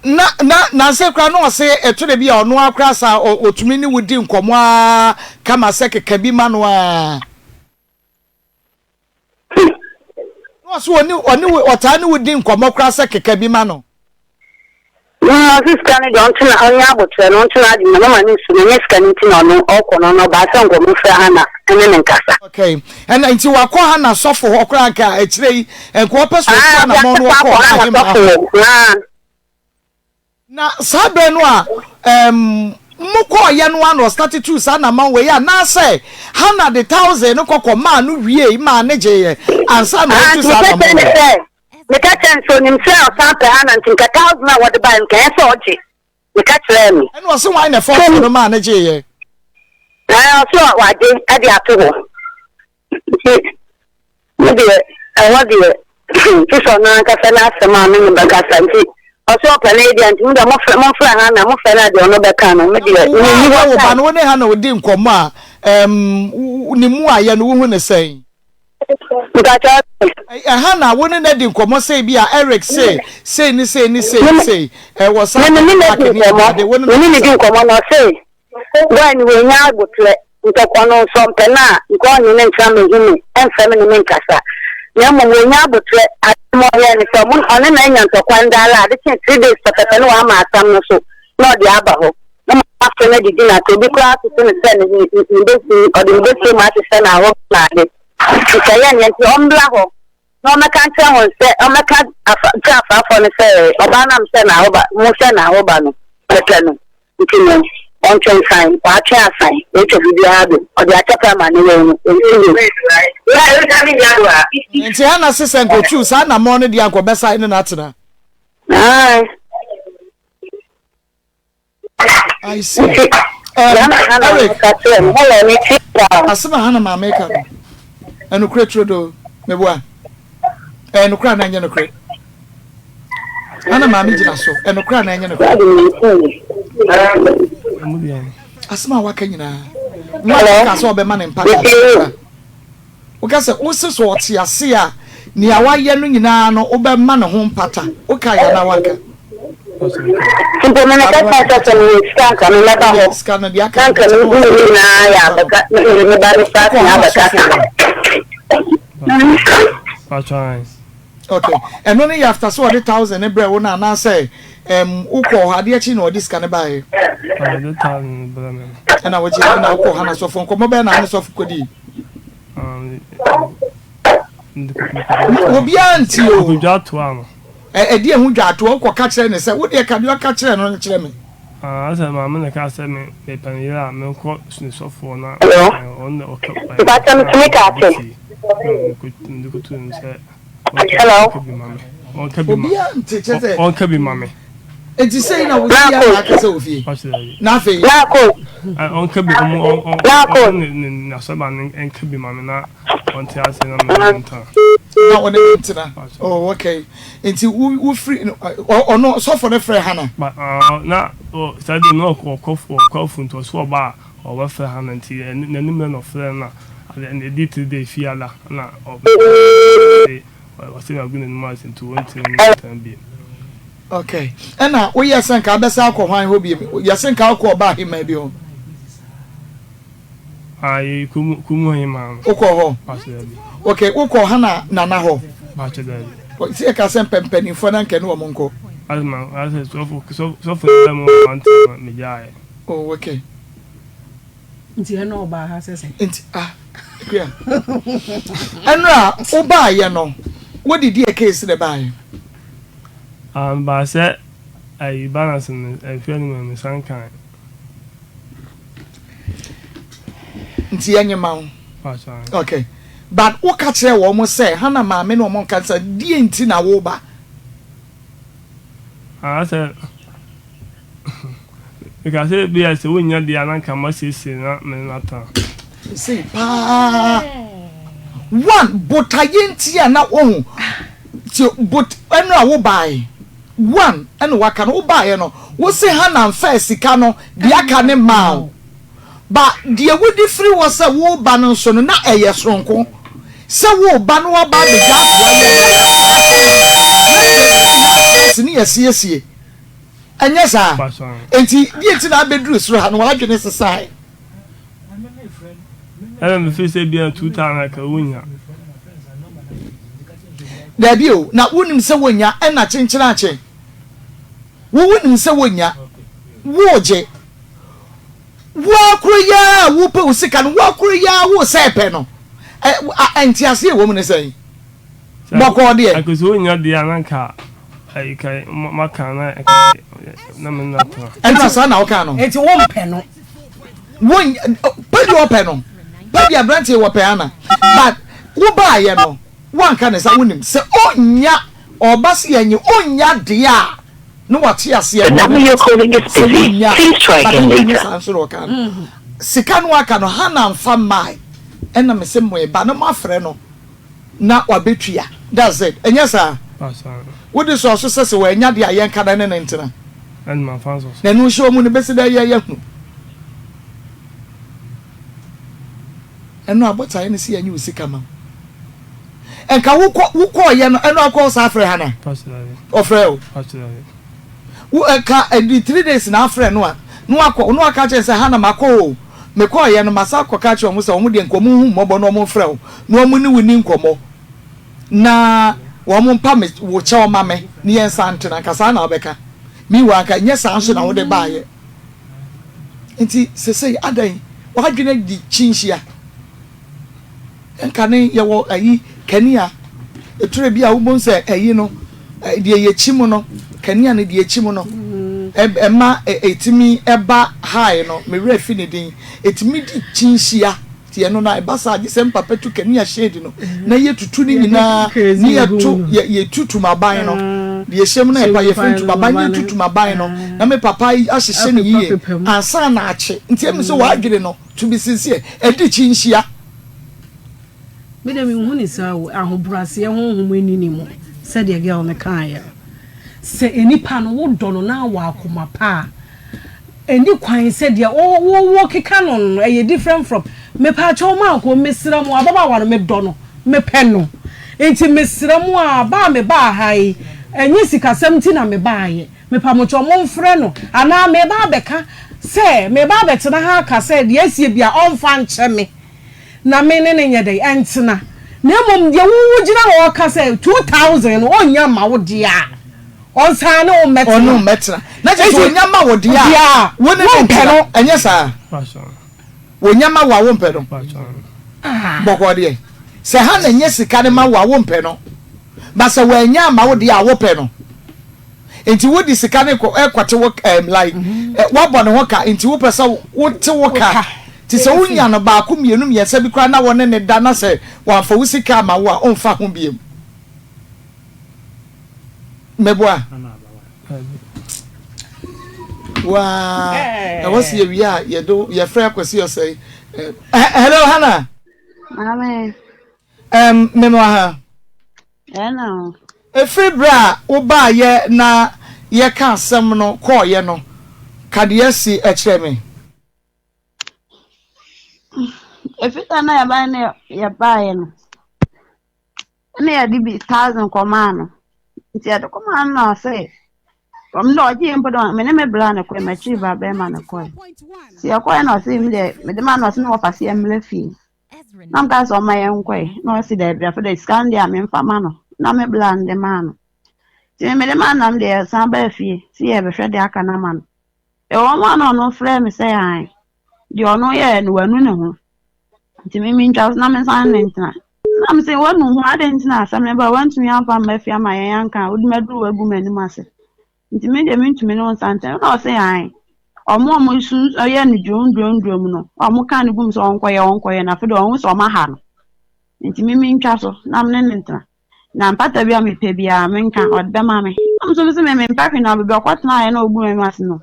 Na na nansa yi koraa na ɔse ɛto da bi a ɔno ara koraa saa ɔtumi ne wo di nkɔmmɔ ara kama sɛ keka bi ma no ara. Na ɔse ɔne ɔne wo ɔtaa ne wo di nkɔmmɔ koraa sɛ keka bi ma no.
Na ɔse sika no deɛ ɔntena ɔnyɛ aboterɛ no ɔntena ade na mama no nsu no ɛnyɛ sika no nti na ɔno ɔkɔ no ɔno ɔbaa sɛ nkɔmmɔ frɛ Hannah ɛne no nkasa.
Okay ɛna nti wakɔ Hannah sɔfo hɔ koraa nka akyire yi nka ɔpɛ sɛ ɔtu anamɔn no ɔkɔ ɔbaa hemaa hɔ. Na saa berɛ no a ɛɛm mo kɔɔyɛ no ara na ɔstarte tuu saa anamɔn wei anaasɛ Hannah de thousand no kɔ kɔ maa no wiei maa no gyeeɛ ansa na ɔretu saa anamɔn wei.
Meka kyerɛɛ no sɛ onim sɛ ɔsan pɛ Hannah nti nka thousand a wɔde baeɛ no nka ɛyɛ sɛ ɔgye. Meka kyerɛɛ no.
Ɛna ɔse hwan na ɛfɔɔsoo no maa no gyeeɛ?
Ɛɛ ɔse wagye de ato hɔ. Nti me deɛ ɛhɔ deɛ gye sɛ ɔno ankasa n'asɛm a me ne bɛkasa nti ɔse ɔpɛ no yɛ deɛ nti mo deɛ mofrɛ momfrɛ Hannah mofrɛ no a deɛ ɔno bɛka no me deɛ
Wo a
menni hɔ
wo ba
time.
no wo ne Hannah odi nkɔmmɔ a ɛɛm ne mu ayɛ no wohu no sɛn?
Mpakyɛw.
Ɛha na wo ne no adi nkɔmmɔ sɛ ebi a Eric se sei ne sei ne sei ne sei wɔ saa
Me ne no
park
di
ne
nkɔmmɔ,
ade wo ne
me
no
ne no di
kasa.
nkɔmmɔ na ɔse boy no wanya aboterɛ ntɔkwa no nso ɔmpɛ no a nka ɔnye no ntena mehu me ɛmfrɛ me ne me nkasa na mmom wanya aboterɛ ade ma ɔyɛ ne sɛ ɔmo ɔne no anya ntɔkwa ndaala ade kye three days pɛpɛpɛ na wama asam no so na ɔde aba hɔ na ma afrɛ no adidi na ate obi koraa atoto no sɛ ne ne ne bɛsi ɔde ne bɛsie mu ahyehyɛ no ahɔ na ade nti sɛ yɛ neɛ nti ɔmbra hɔ na ɔmmɛka nkyerɛ hɔn sɛ, ɔmmɛka afa nkyerɛ afaafoɔ no sɛ, ɔbaa no a mehyɛɛ no ahoba, mohyɛɛ no ahoba no, mepɛ no, ntsi no, ɔntwe nsan, ɔatwe asan, oetwa biribiara do, ɔdze akyɛpɛ ama ne yer no, onnsi hɔ.
Ntsi Hannah se sɛ nka otuu saa anamɔn no deɛ a nka ɔbɛsan ne no atena.
Ae.
I see. Um, Eric, asɛm a Hannah maame ka no, ɛnokorɛ turo do, meboa. Ɛyɛ nokorɛ anaa ɛnyɛ nokorɛ? Hannah maame gyina so, ɛnokorɛ anaa ɛnyɛ nokorɛ? Asɛm a waka nyinaa, wɔn aka sɛ ɔbɛma ne mpata. Woka sɛ, Wose sɛ ɔte ase a, nea wayɛ no nyinaa no, wobɛma ne ho mpata. Wokae anaa woanka?
Mpo me meka kyerɛ sɛ sɛ mewɔ sika anka me mɛba hɔ
Sika no deɛ aka
na
no
anka
bɛkyɛ
me
na
ne ne nyinaa yɛ abɛka me ne me ba no koraa
Wokɔ
tumi
Hana
abɛka
sɔfo hɔ. Okay. Ɛno ne yɛ after sɛ ɔde thousand ne brɛ wo no anaasɛ um, wokɔɔ hɔ adeɛ kye na ɔde sika no baeɛ?
Ɔde thousand brɛ me no.
Ɛna wogye ɛna wokɔɔ Hana sɔfo nkɔmmɔ bɛɛ na ne sɔfo kɔdii? Obiara nti o.
Ɔkɔdwa toa no.
Ɛdi ɛho dwa atoa wokɔ ka kyerɛ ne sɛ wo deɛ ka deɛ ɔka kyerɛ no no kyerɛ me.
Asɛ maame na ka sɛ me mepɛ ne yere a menkɔ ne sɔfoɔ na
Hello.
ɔno na ɔka
Mpakyɛ metumi ka ase.
mede kɔtu no sɛ
Hello.
ɔnka bi ma me ɔnka bi ma
Obiara nte kyɛ sɛ.
ɔnka bi ma me.
Enti sei na wosi a na aka sɛ wɔ fie. Na afei.
Naako.
Ɔnka bi ɔmo
Naako.
ɔmo ne n'asɔreba no nka bi ma me na ɔnte ase na me ne no ntena.
Na ɔne no ntena. Oh okay. Nti wo wo firi ɔno sɔfo no frɛ Hannah.
Ba na saa de no ɔkɔ ɔkɔ ɔkɔ afu nti ɔso ɔba a ɔbɛfrɛ Hannah nti n'anim na ɔfrɛ no na ade ɛdi 3 days fiada na ɔbɛ Ɔse magu n'anim ase nti wɔntumi ne me ntena bio.
Okay. Ɛna woyɛ sɛ nka abɛsa akɔ hwan hɔ bio? Yɛse nka wokɔ ɔbaa hemaa bi hɔ.
Ayi kumu kumu hemaa no.
Wokɔ hɔ?
Pakyɛ dabi.
Okay, wokɔ Hana nana hɔ?
Pakyɛ dabi.
Sɛ yɛka sɛ mpɛ mpanimfoɔ na nka ɛne wɔn nkɔ.
Ase ma ase sɔfo sɔfo no bɛ mu wɔn ntena ma megyaeɛ.
Oh okay.
Nti ɛna ɔbaa ha sɛ sɛn?
Nti ah. Akua. Ɛnora wobaayɛ no wode deɛ case na ɛbaayɛ?
Ah mebaa sɛ ayi balance no ɛhwɛ no mu mesan kae.
Nti yɛnye ma wo. Okay. But woka kyerɛ wɔn sɛ Hannah maame ne wɔn nka sɛ deɛ nti na woba?
Ah sɛ Meka sɛ ebia sɛ wonnya deɛ a na anka masiesie na me ne no atena.
Sei paa. One, botaeɛ nti a na wohu ti bot ɛno a wobaeɛ. One, ɛna waka no wobaeɛ no wose Hannah mfaa sika no deɛ aka ne maa wo. Ba deɛ wodi firi hɔ sɛ woreba no nso no na ɛyɛ soronko. Sɛ woreba na waba abɛgya akoa yi a na sika ne yɛsiesie. Ɛnyɛ saa? Enti deɛ nti na abɛduru soro ha no, w'adwene sesae?
Ɛna mefiri sɛ bia 2000 anka wonnya.
Daabi o, na wonim sɛ wonnya, ɛna kyenkyerakye. Wo wonim sɛ wonnya, wogye. Wo ara koro yi ara a wopɛ wo sika no, wo ara koro yi ara wo sɛ pɛ no. Ɛ, nteaseɛ wɔ mu ne sɛn? Bɔkɔɔ deɛ.
Anka sɛ ɔnnya deɛ a na anka ayi ka maka na na me nna tena.
Ɛnna saa na ɔkaa no.
Enti wompɛ no.
Wo pɛ deɛ ɔpɛ no. Pɛ deɛ aberanteɛ wɔ pɛ ana. But wo baayɛ no woanka ne sa wonim sɛ ɔnnya ɔba se yɛnye ɔnnya deɛ a na wate aseɛ
The number you're calling is
sɛ
busy.
wonnya
Please try
but
again
ɛnyɛ
later.
saa nso na ɔkaa no. Sika no aka no Hannah mfa mmae ɛna mese moeba na moafrɛ no. na wabetua that's it ɛnyɛ saa? Wode sɔɔ so sɛ sɛ wannya deɛ a yɛnka na ɛne no ntena na ɛno nhyɛ ɔmu no bɛsi dɛ yɛ yɛhunu ɛno abotaeɛ no sɛ yɛnye wo sika ma wo nka wokɔ wokɔɔyɛ no ɛno akɔ saa frɛ ha na ɔfrɛ o Wo ɛka ɛdi three days na afrɛ no a na wakɔ na waka akyerɛ no sɛ Hannah makɔ o mekɔɔyɛ no masan akɔka akyerɛ wɔn sɛ wɔn deɛ nka wɔn nhu mmɔbɔ na wɔn mfrɛ wo na wɔn ne wo ni nkɔmmɔ na wɔn mpa me wo kyɛw ma me ne yɛn nsa ntena nka saa na wobɛka meanwhile nka nyɛ saa nso na wode baayɛ nti sesei adan w'adwene di kyinhyia. Nkane yɛwɔ ayi kanea etire bi a wobɛhu sɛ ayi no deɛ yɛkyi mu no kanea no deɛ yɛkyi mu no ɛma ɛtumi ɛba high no me werɛ fi ne din ɛtumi di kyinhyia nti ɛno na ɛba saa gye sɛ mpapa tu kanea shade no na yɛtutu ne nyinaa ne yɛto yɛtu tumaban no deɛ ɛhyɛ mu no ɛpa yɛfrɛ tumaban ne yɛtu tumaban no na me papa ahyehyɛ no yie ansa na akye nti ɛmu sɛ w'adwene no To be sincere, ɛdi kyinhyia.
Me deɛ menhu ne saa o, ahobraseɛ honhom nni ne mu sɛdeɛ girl no kaeɛ no. Sɛ nipa no wodɔ no na wɔ akoma pa a, ɛnni kwan sɛ deɛ wo wo wokeka no no ɛyɛ different from mepaakyɛw maako mesrɛ mo ababaawa no medɔ no mepɛ no nti mesrɛ mo a ba a mebaa ha yi ɛnyɛ sikasɛm nti na mebaayɛ Mepamokyɛw momfrɛ no anaa mereba abɛka sɛ mereba abɛtena ha aka sɛ deɛ asie biara ɔmfa nkyɛ me na me ne no nyɛ dɛn ntena na mmom deɛ wo wogyina hɔ reka sɛ 2000 no ɔnnya mma wo deɛ a ɔnsan ne wo mmɛtena.
Ɔne wo mmɛtena. Na kyerɛ sɛ ɔnya ma wo deɛ a wo ne no ntena. Ɛnyɛ saa? Ɔnya ma wo a wompɛ no. Bɔkɔɔ deɛ. Sɛ Hannah nya sika no ma wo a wompɛ no. But sɛ wannya amma wo deɛ a wopɛ no. Nti wode sika no kɔ ɛkɔte wo ɛm like mm-hmm. eh, wabɔ ne ho ka nti wopɛ sɛ wote wo ka nti sɛ wonya no baako mmienu mmiɛnsa bi koraa na wɔne ne da na sɛ wamfa wo sika ama wo a ɔmfa ho biem mɛboa waa ɛwɔ sɛ yɛwie a yɛde yɛfrɛ akwasi ɔsɛe eh, hello hana
Maame.
Um, mema ha.
Ɛna o.
Ɛfiri berɛ a wobaeɛ na yɛka asɛm no kɔeɛ no, ka deɛ asi kyerɛ me.
Ɛfiri da na yɛbaeɛ na yɛbaeɛ no, ɛna yɛde bi thousand kɔmaa no. Nti yɛde kɔmaa no na ɔsɛ ɔmo dɛ ɔgye mpo dɛ me ne me bra na kɔe, m'akyiri ba bɛrima na kɔe. Nti yɛkɔe na ɔse me deɛ mede maa no ɔse me wɔfa se yɛmmra fie. Na meka sɛ ɔma yɛnkɔe na ɔse daabi afei deɛ sika no deɛ a memfa ma no na me bra no de maa no. Nti me mede maa no na me deɛ yɛsan baa fie sɛ yɛrebɛhwɛ deɛ aka no ama no. Ɛwɔ mu a na ɔno frɛɛ me sɛ ae deɛ ɔno yɛɛ no wanu ne ho. Nti me mentwa so na mensan ne ntena. Na mese wanu ho adɛn nti na asɛm no ba wantumi amfa amma fie ama yɛn anka a wode maduru wagu m'anim ase. Nti me deɛ mentumi ne wo nsan ntena. Na ɔse ae. Ɔmo a ɔmo su yɛ no dwom dwom dwom no, ɔmo ka no gum sɛ ɔnkɔyɛ ɔnkɔyɛ no afei deɛ ɔho sɛ ɔmo aha no. Nti me mentwa so na me ne no ntena. Na mpata bi a mepɛ biara menka, ɔde bɛma me. Na me nso mese me mempɛ hwee na baabi a ɔkɔtenaeɛ na ɔgu m'anim ase no,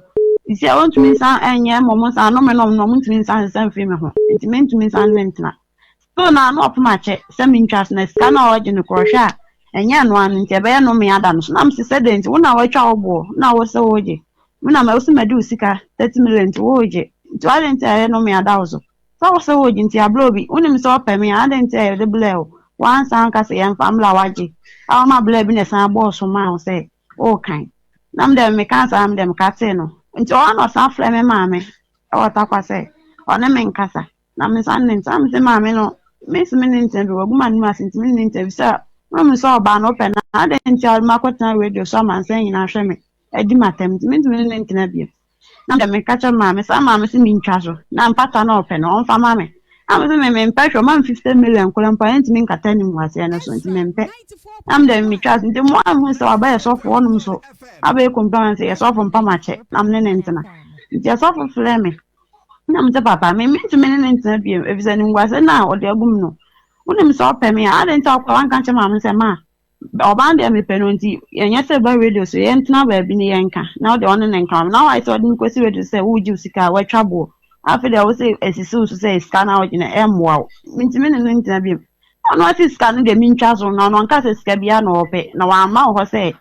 seesei a ɔntumi nsan nyɛ mmom nsan nnome no no, ɔntumi nsan nsesa mfiri me ho. Nti mentumi nsan ne no ntena. Still na na ɔpem akyɛ sɛ mentwa so na sika no a ɔgye no korɔ ɔhwɛ a ɛnyɛ ɛno ano nti ɛbɛyɛ nnome ada no so. Na mese sɛ dɛn nti wo na woatwa wo boɔ na wo se wogye. Me na wose madi wo sika 30 million nti wogye. Nti adɛn nti a ɛyɛ nnome ada wo so. Sɛ wo se wogye nti abrɛ obi, wonim sɛ ɔpɛ me a, adɛn nti a yɛde blɛɛ wo? Woansan anka sɛ yɛmfa mmra wagye a woma blɛɛ bi na ɛsan bɔɔ so maa wo sɛ worekan. Na me deɛ mekaa saa me deɛ mekatee no. Nti ɔhɔ na ɔsan frɛɛ me maame wɔ Tarkwa sɛ ɔne me nkasa na me nsa ne ntena. Na mese maame no mese me ne ntena bi wagu m'anim ase nti me ne ntena bi sɛ wonim sɛ ɔbaa no wopɛ no a adɛn nti a wode me akɔtena radio so amansan nyinaa hwɛ me adi m'atɛm nti mentumi ne no ntena bio. Na deɛ meka kyerɛ maame saa maame se mentwa so na mpata na ɔpɛ no ɔmfa ma me. Na mese me mempɛ hwɛ ɔma me 50 million koraa mpo a ɛntumi nkata animguaseɛ no so nti mempɛ. Na me deɛ metwa so nti mo a mehu sɛ waba yɛ sɔfo ɔnom so abɛyɛ compliance yɛ sɔfo mpa makyɛ na me ne ne ntena. Nti ɛsɔfo frɛ me na mese papa me mentumi ne ne ntena bio efisɛ animguaseɛ no a ɔde agu me no wonim sɛ ɔpɛ me a adɛn nti a wokɔ wanka nkyerɛ maame sɛ ma Ɔbaa no deɛ mepɛ no nti ɛnyɛ sɛ ba radio so yɛntena baabi ne yɛnka na wode ɔne ne nka na wayɛ sɛ ɔde me kɔsi radio so sɛ wogye wo sika a woatwa boɔ afei deɛ wo sɛ asisi wo so sɛ sika no a wogye no ɛmmoa wo nti me ne no ntena biom ɔno ɔse sika no deɛ mentwa so na ɔno ɔnka sɛ sika biara na ɔpɛ na wamma wo hɔ sɛ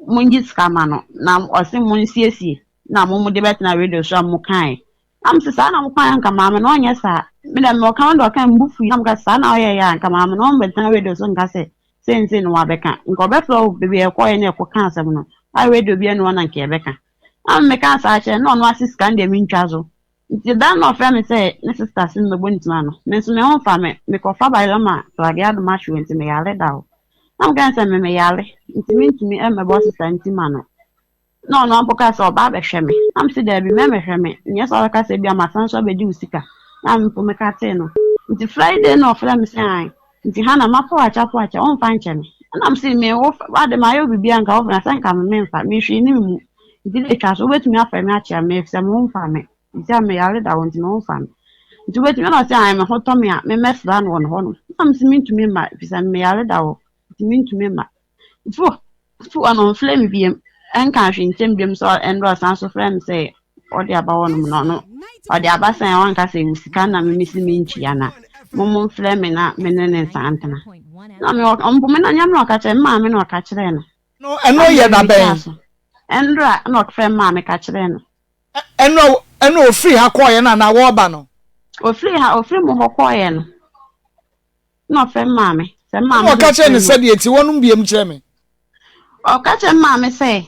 mongye sika ma no na ɔse monsiesie na mo mode bɛtena radio so a mokae Na mese saa na mokɔɛ anka maame no ɔnyɛ saa. Me dɛ mewɔ ka no dɛ ɔka me bo fui na meka sɛ saa na ɔyɛeɛ a anka maame no ɔmmɛtena radio so nka sɛ sei ne sei na wabɛka. Nka ɔbɛfrɛ wo baabi a yɛkɔeɛ na yɛkɔka asɛm no a radio biara nni hɔ na nka yɛbɛka. Na me mekaa saa kyerɛ no na ɔno ase sika no deɛ mentwa so. Nti da no na ɔfrɛ me sɛ ne sister se memmɛbɔ ne ti ma no. Me nso me ho mfa me, mekɔfa bayerɛ ma Pragya Adom ahwe hɔ nti meyare da hɔ. Na meka ne sɛ me meyare nti mentumi mmɛbɔ sister no ti ma no. Na ɔno ara mpo kaa sɛ ɔba abɛhwɛ me. Na mese daabi, mɛmmɛhwɛ me. Nyɛ sɛ ɔbɛka sɛ ebia masan nso abɛgye wo sika. Na me mpo mekatee no. Nti Friday na ɔfrɛɛ me sɛ ae, nti Hannah mapa wo akyɛ apa wo akyɛ, womfa nkyɛ me? Ɛna mese me wo ade mayɛ wo biribiara nka wofrɛ na sɛ nka me memfa, me hwee nni me mu. Nti deɛ twa so, wobɛtumi afrɛ me akyea me efisɛ me ho mfa me. Nti a meyare da hɔ nti me ho mfa me. Nti wobɛtumi, ɛna ɔse ae me ho tɔ me a memmɛsra no wɔ ne hɔnom. Na mese mentumi mma efisɛ meyare da hɔ nti mentumi mma. Fo fo ɔno ɔmfrɛ me biom ɛnka hwee nkyɛm biom sɛ ɛnora ɔsan so frɛ me sɛ ɔde aba hɔ nom na ɔno ɔde aba sɛn wanka sɛ ɛwɔ sika na me mesi mentua na mo mo mfrɛ me na me ne ne nsan ntena na me ɔmpo me na nyɛ me na ɔka kyerɛ me maame na ɔka kyerɛ no.
No ɛno yɛ da bɛn?
Ɛnora na ɔfrɛ me maame ka kyerɛ no.
Ɛno ɛno ofiri ha kɔɔyɛ no anaa wɔɔba no?
Ofiri ha ofiri mo hɔ kɔɔyɛ no. Na ɔfrɛ me maame. Sɛ me maame
Ɛna ɔka kyerɛ no sɛdeɛ ɛti wɔnom biam kyerɛ me.
Ɔka kyerɛ me maame sɛ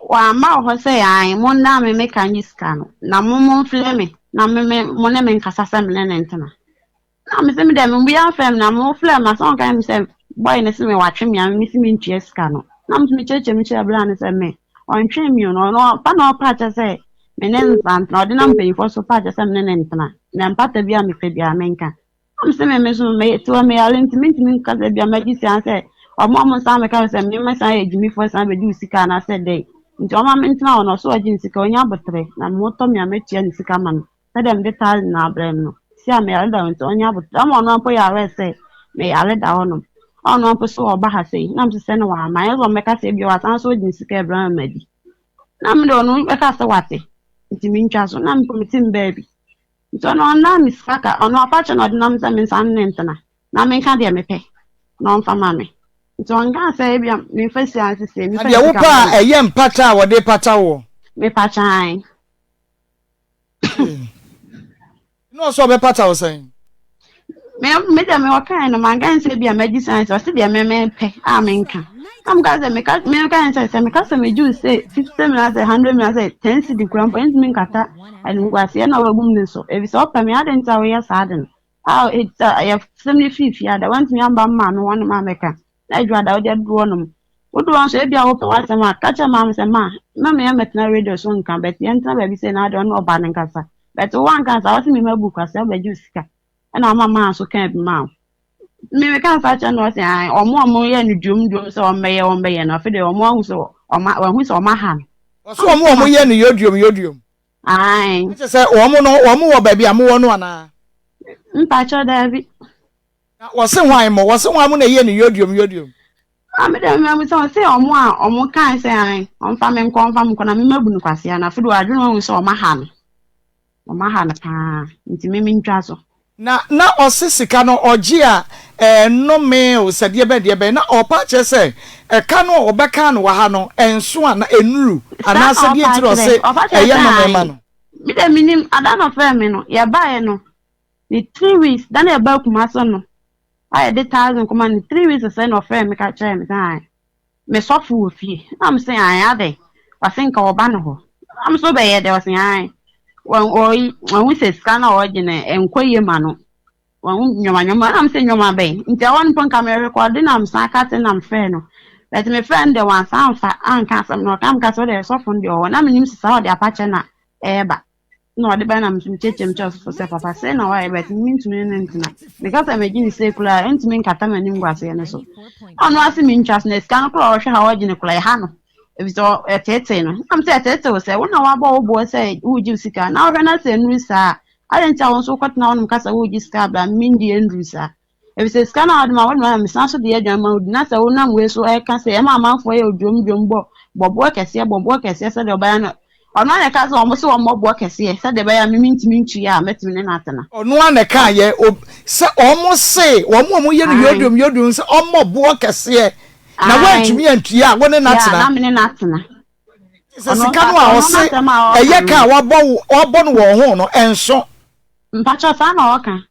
wamma wɔ hɔ sɛ ae monna me meka nye sika no na mo momfrɛ me na me me mo ne me nkasa sɛ me ne ne ntena. Na me sɛ me deɛ me obiara mfrɛ me na mo frɛ me asɛ ɔnka me sɛ boy no se me watwe me a me se mentua sika no. Na me nso mekyerɛkyerɛ mu kyerɛ bra no sɛ me ɔntwee me o na ɔno ɔpa na ɔpa akyɛ sɛ me ne no ntena ɔde nam mpanyinfoɔ so pa akyɛ sɛ me ne no ntena na mpata bi a mepɛ biara menka. Na mese me me nso me te hɔ meyare nti mentumi nka sɛ bia magye sika sɛ ɔmo a ɔmo nsan meka sɛ me mɛsan yɛ gyimifoɔ san bɛdi wo sika anaasɛ dɛn nti ɔma mentena hɔ na ɔso ɔgye ne sika ɔnya aboterɛ na me ho tɔ me a mɛtua ne sika ma no sɛdeɛ mede taale na abrɛ no no si a meyare da hɔ nti ɔnya aboterɛ ama ɔno mpo yɛ aware sɛ meyare da hɔ nom ɔno mpo so ɔba ha sei na mese sɛ ne wama ɛnyɛ sɛ ɔmmɛka sɛ bia wasan so ɔgye ne sika ɛbrɛ ma madi na mede ɔno bɛka sɛ wate nti mentwa so na mpo mete me baabi Nti ɔno ɔnaa me sika ka, ɔno afakyɛ na ɔde nam sɛ mensan ne no ntena na menka deɛ mepɛ na ɔmfa ma me. Nti ɔnkaa sɛ ebia memfa sika nsese,
Na
memfa
deɛ
sika
wopɛ
ma
a
no.
ɛyɛ mpata a wɔde pata woɔ.
Mepakyɛ ae.
Ee. Na ɔsɛ ɔbɛpata wo sɛn?
Me me deɛ me ɔkae no manka ne sɛ bi a magye sane sɛ ɔse deɛ me mepɛ a menka na meka sɛ meka meka ne sɛ sɛ meka sɛ megye wo sɛ 50 million sɛ 100 million sɛ 10 cedi kura mpo ɛntumi nkata animguaseɛ na wagum ne so ɛfiri sɛ ɔpɛ me adɛn nti a woyɛ saa de no a yɛsɛm no fii fie ada wantumi amba mma me hɔ nom amɛka na adwa da wode aduru hɔ nom wodu hɔ nso ebi a wopɛ w'asɛm a ka kyerɛ maame sɛ ma ma me yɛmmɛtena radio so nka bɛte yɛntena baabi sɛ na ade ɔne ɔba no nkasa bɛte wo anka saa wɔse me ma bu kwasɛ wobɛgye wo sika. Ɛna ɔma maa so kaa bi maa wo. Me meka saa kyerɛ no ɔse ae ɔmo a ɔmo yɛ no dwom dwom sɛ ɔmmɛyɛ ɔmmɛyɛ no afei deɛ ɔmo ahu sɛ ɔma wahu sɛ ɔmo aha no.
Ɔse ɔmo a ɔmo yɛ no yodwom yodwom.
Ae.
Na kyerɛ sɛ wɔn no wɔn wɔ baabi a mowɔ no anaa?
Mpakyɛw daabi.
Na wɔse hwan mo? Wɔse hwan mo na ɛyɛ no yodwom yodwom?
Ah me deɛ me sɛ ɔse ɔmo a ɔmo kae sɛ ae ɔmfa me nkɔ ɔmfa me nkɔ na me mabu no kwasea no afei deɛ wadwene wahu sɛ ɔmo aha no. Ɔmo aha no paa nti me mentwa so.
Na na ɔse sika no ɔgye a ɛɛ nnome o sɛ deɛ bɛn deɛ bɛn na ɔɔpa akyerɛ sɛ ɛka no a ɔbɛkaa no wɔ ha no ɛnso a na ɛnuru
Saa na
anaasɛ deɛ
ɔpa
nti na
akyerɛ
ɔse
ɔpa kyerɛ
ɛyɛ
sɛ
nnome
ae
ma no.
me deɛ menim ada na ɔfrɛɛ me no yɛbaeɛ no ne 3 weeks da na yɛbaa Kumase no a yɛde 1000 kɔma no 3 weeks sɛ na ɔfrɛɛ me ka kyerɛɛ me sɛ ae me sɔfo wɔ fie. Na me se ae adɛn? Ɔse nka ɔba ne hɔ. Na me se wobɛyɛ dɛn? Ɔse ae wahu sɛ sika no a ɔgye no ɛnkɔ yie ma no. Wahu nneɛma nneɛma. Na me se nneɛma bɛn? Nti ɛhɔ no mpo nka me rekɔde na mesan kate na mefrɛɛ no. But mefrɛɛ no deɛ wansan amfa anka asɛm no. Ɔka meka sɛ wode sɔfo no deɛ ɔwɔ. Na menim sɛ saa ɔde apakyɛ na ɛreba. Na ɔde bɛn na me nso mekyerɛkyerɛ mu kyerɛ ɔsɔfo sɛ papa sei na wayɛ but mentumi ne no ntena. Meka sɛ megye no sei koraa a ɛntumi nkata m'animguaseɛ no so. Na ɔno ara se mentwa so na sika no koraa a ɔhwɛ ha ɔgye no koraa ɛha no efisɛ ɛteetee no. Na mesɛ ɛteetee wo sɛ wo na woabɔ wo boɔ sɛ woregye wo sika na wohwɛ na sɛ ɛnnuru saa a adɛn nti a wo nso wokɔtena hɔnom ka sɛ woregye sika a bra mendie ɛnnuru saa. Efisɛ sika no a wode ma wode ma na mesan so de yɛ aduan ma wo di, na sɛ wonam wei so reka sɛ ɛma amanfoɔ yɛ odwom dwom bɔ bɔ boɔ kɛseɛ bɔ boɔ kɛseɛ sɛdeɛ ɔbɛyɛ no ɔno ara na ɛka sɛ wɔn se wɔmmɔ boɔ kɛseɛ sɛdeɛ ɛbɛyɛ a me mentumi ntua a mɛtumi ne no atena.
Ɔno ara na ɛka yɛ sɛ wɔn se wɔn a wɔyɛ no yodwom yodwom sɛ ɔmmɔ boɔ kɛseɛ na woantumi antua a wo ne no atena.
Yeah, na me ne no atena.
Sɛ sika no a ɔse ɛyɛ ka a wabɔ no wɔ ho no ɛnso.
Mpakyɛ saa na ɔka.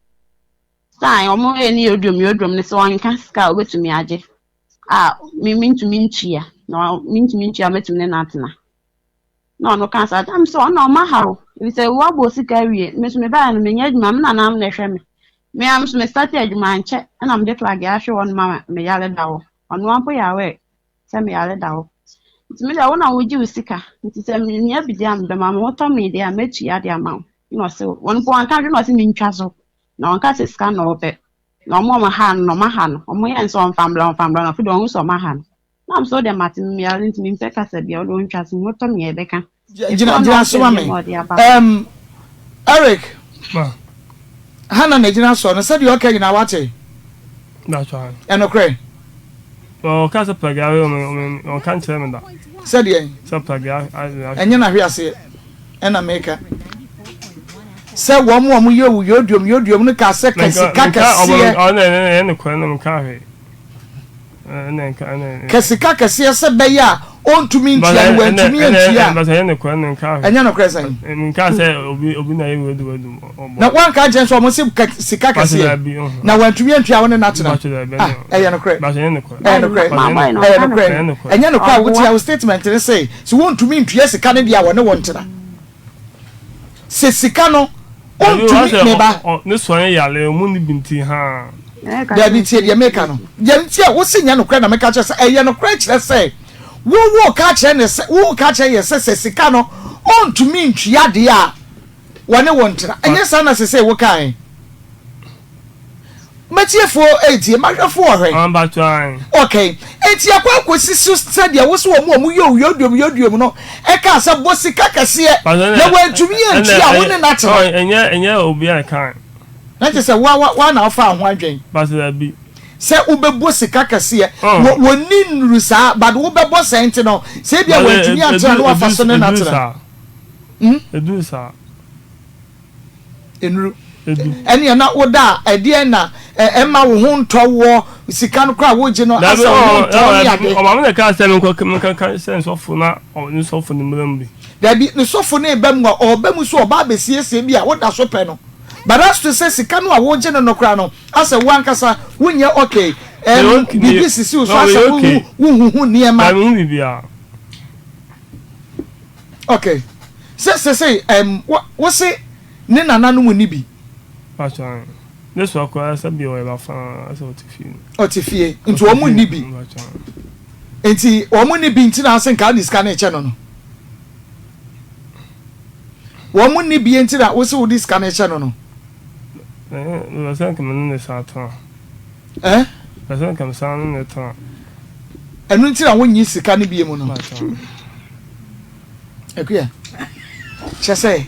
Sign ɔmo yɛ ne yodwom yodwom no sɛ ɔnka sika a obetumi agye a me mentumi ntua na mentumi ntua mɛtumi ne no atena na ɔno ka saa tam sɛ ɔno ɔma ha o efisɛ wabɔ sika awie me nso mebaeɛ no menyɛ adwuma me nananom na ɛhwɛ me me ara nso me start adwuma ankyɛ ɛna mede flag ahwe hɔ no ma meyare da hɔ ɔno ara mpo yɛ aware sɛ meyare da hɔ nti me deɛ wo na wogye wo sika nti sɛ menya bi deɛ a mebɛma me ho tɔ me deɛ a mɛtua de ama wo na ɔse wɔn mpo wanka hwɛ na ɔse mentwa so Na ɔnka sɛ sika na ɔpɛ. Na ɔmo a ɔmo ha no na ɔmo aha no. Ɔmo yɛ no sɛ ɔmfa mbra ɔmfa mbra na afei deɛ ɔhu sɛ ɔmo aha no. Na ɔmo sɛ wodeɛ mate me meyare nti mempɛ kasa bia wode wontwa so me ho tɔ me a yɛbɛka.
Gyina
Ɛfiri hɔ na
gyina so
ɔmpɛ
ma
bio
me.
ma ɔde aba.
Ɛɛm Eric,
Ma.
Hannah na gyina soɔ no, sɛdeɛ ɔka nyinaa woate?
That's right.
Ɛnokorɛ?
Ɔka sɛ pragea ɔnka nkyerɛ me da.
Sɛdeɛn?
Sɛ pragea.
Ɛnyɛ n'ahweaseɛ ɛna meka. Sɛ wɔn a wɔyɛ owu yodiom yodiom no kaa sɛ ka sika kɛseɛ. Ka sika kɛseɛ sɛ bɛyɛ a ɔntumi ntua no wantumi antua. Ɛnyɛ nokorɛ sɛn? Na wanka ankyerɛ sɛ wɔn se ka sika kɛseɛ na wantumi antua wo ne no atena. Ah, ɛyɛ nokorɛ. Ɛyɛ nokorɛ. Ɛyɛ nokorɛ. Ɛnyɛ nokorɛ a wotia wo statement ne sɛ sɛ wontumi ntua sika no deɛ a wɔne wo ntena. Sɛ sika no ontumi me ba.
Ne sua yɛ yare ɔmo nni bi nti haa.
Dabi tie deɛ meka no. Deɛ nti a wose nyɛ nokorɛ na meka kyerɛ sɛ ɛyɛ nokorɛ kyerɛ sɛ wo wo ka kyerɛ ne sɛ wo ka kyerɛ yɛ sɛ sɛ sika no ontumi ntua deɛ a wɔne wo ntena. Ɛnyɛ saa na sesei wo kae. M'atiefoɔ retie, m'ahwɛfoɔ rehwɛ. Okay, enti akɔ akɔsi so sɛdeɛ wo sɛ wɔn a wɔyɛ owuoduom yɛoduom no ɛkaa sɛ bɔ sika kɛseɛ na wɔantumi antua a wo ne no atena.
Ɛnyɛ ɛnyɛ obi a ɛkae.
Na kyerɛ sɛ wa wa wa na wofaa ho adwen. Sɛ wobɛbɔ sika kɛseɛ wɔ wɔnni nnuru saa but wobɛbɔ sɛn nti no sɛ ebia wɔantumi antena na wafa so ne no atena.
Ɛduru saa.
Nnuru. Ɛnneɛ na woda a, ɛdeɛn na ɛmma wo ho ntɔ woɔ? Sika no koraa a wogye no, asɛ wo ho ntɔ wo ne ade.
Ɔmaame na ɛkaa sɛ menkɔ menkɔka sɛ nsɔfo na ne sɔfo no mmra mu bi.
Dabi, ne sɔfo no reba mu a, ɔreba mu sɛ ɔba abɛsiesie bi a woda so pɛ no. But as to sɛ sika no a wogye no no koraa no, asɛ wo ankasa wonyɛ okay, ɛm, biribi sisi wo so, asɛ wonhuhu nneɛma.
Dabi, menhu biribiara.
Okay. Sɛ sesei ɛm wo wo se ne nananom nni bi?
Pastor ae. Ne soa koraa sɛ bia ɔyɛ bafa sɛ ɔte fie no.
Ɔte fie nti wɔn nni bi. Nti wɔn nni bi nti na ase nka ne sika no rekyɛ no no. Wɔn nni bi nti na wo se wode sika no rekyɛ no no.
Mepɛ sɛ nka me ne no san tena.
Eh?
Mepɛ sɛ nka mesan ne no tena.
Ɛno nti na wonnye sika no bie mu no? Akua, kyɛ sɛ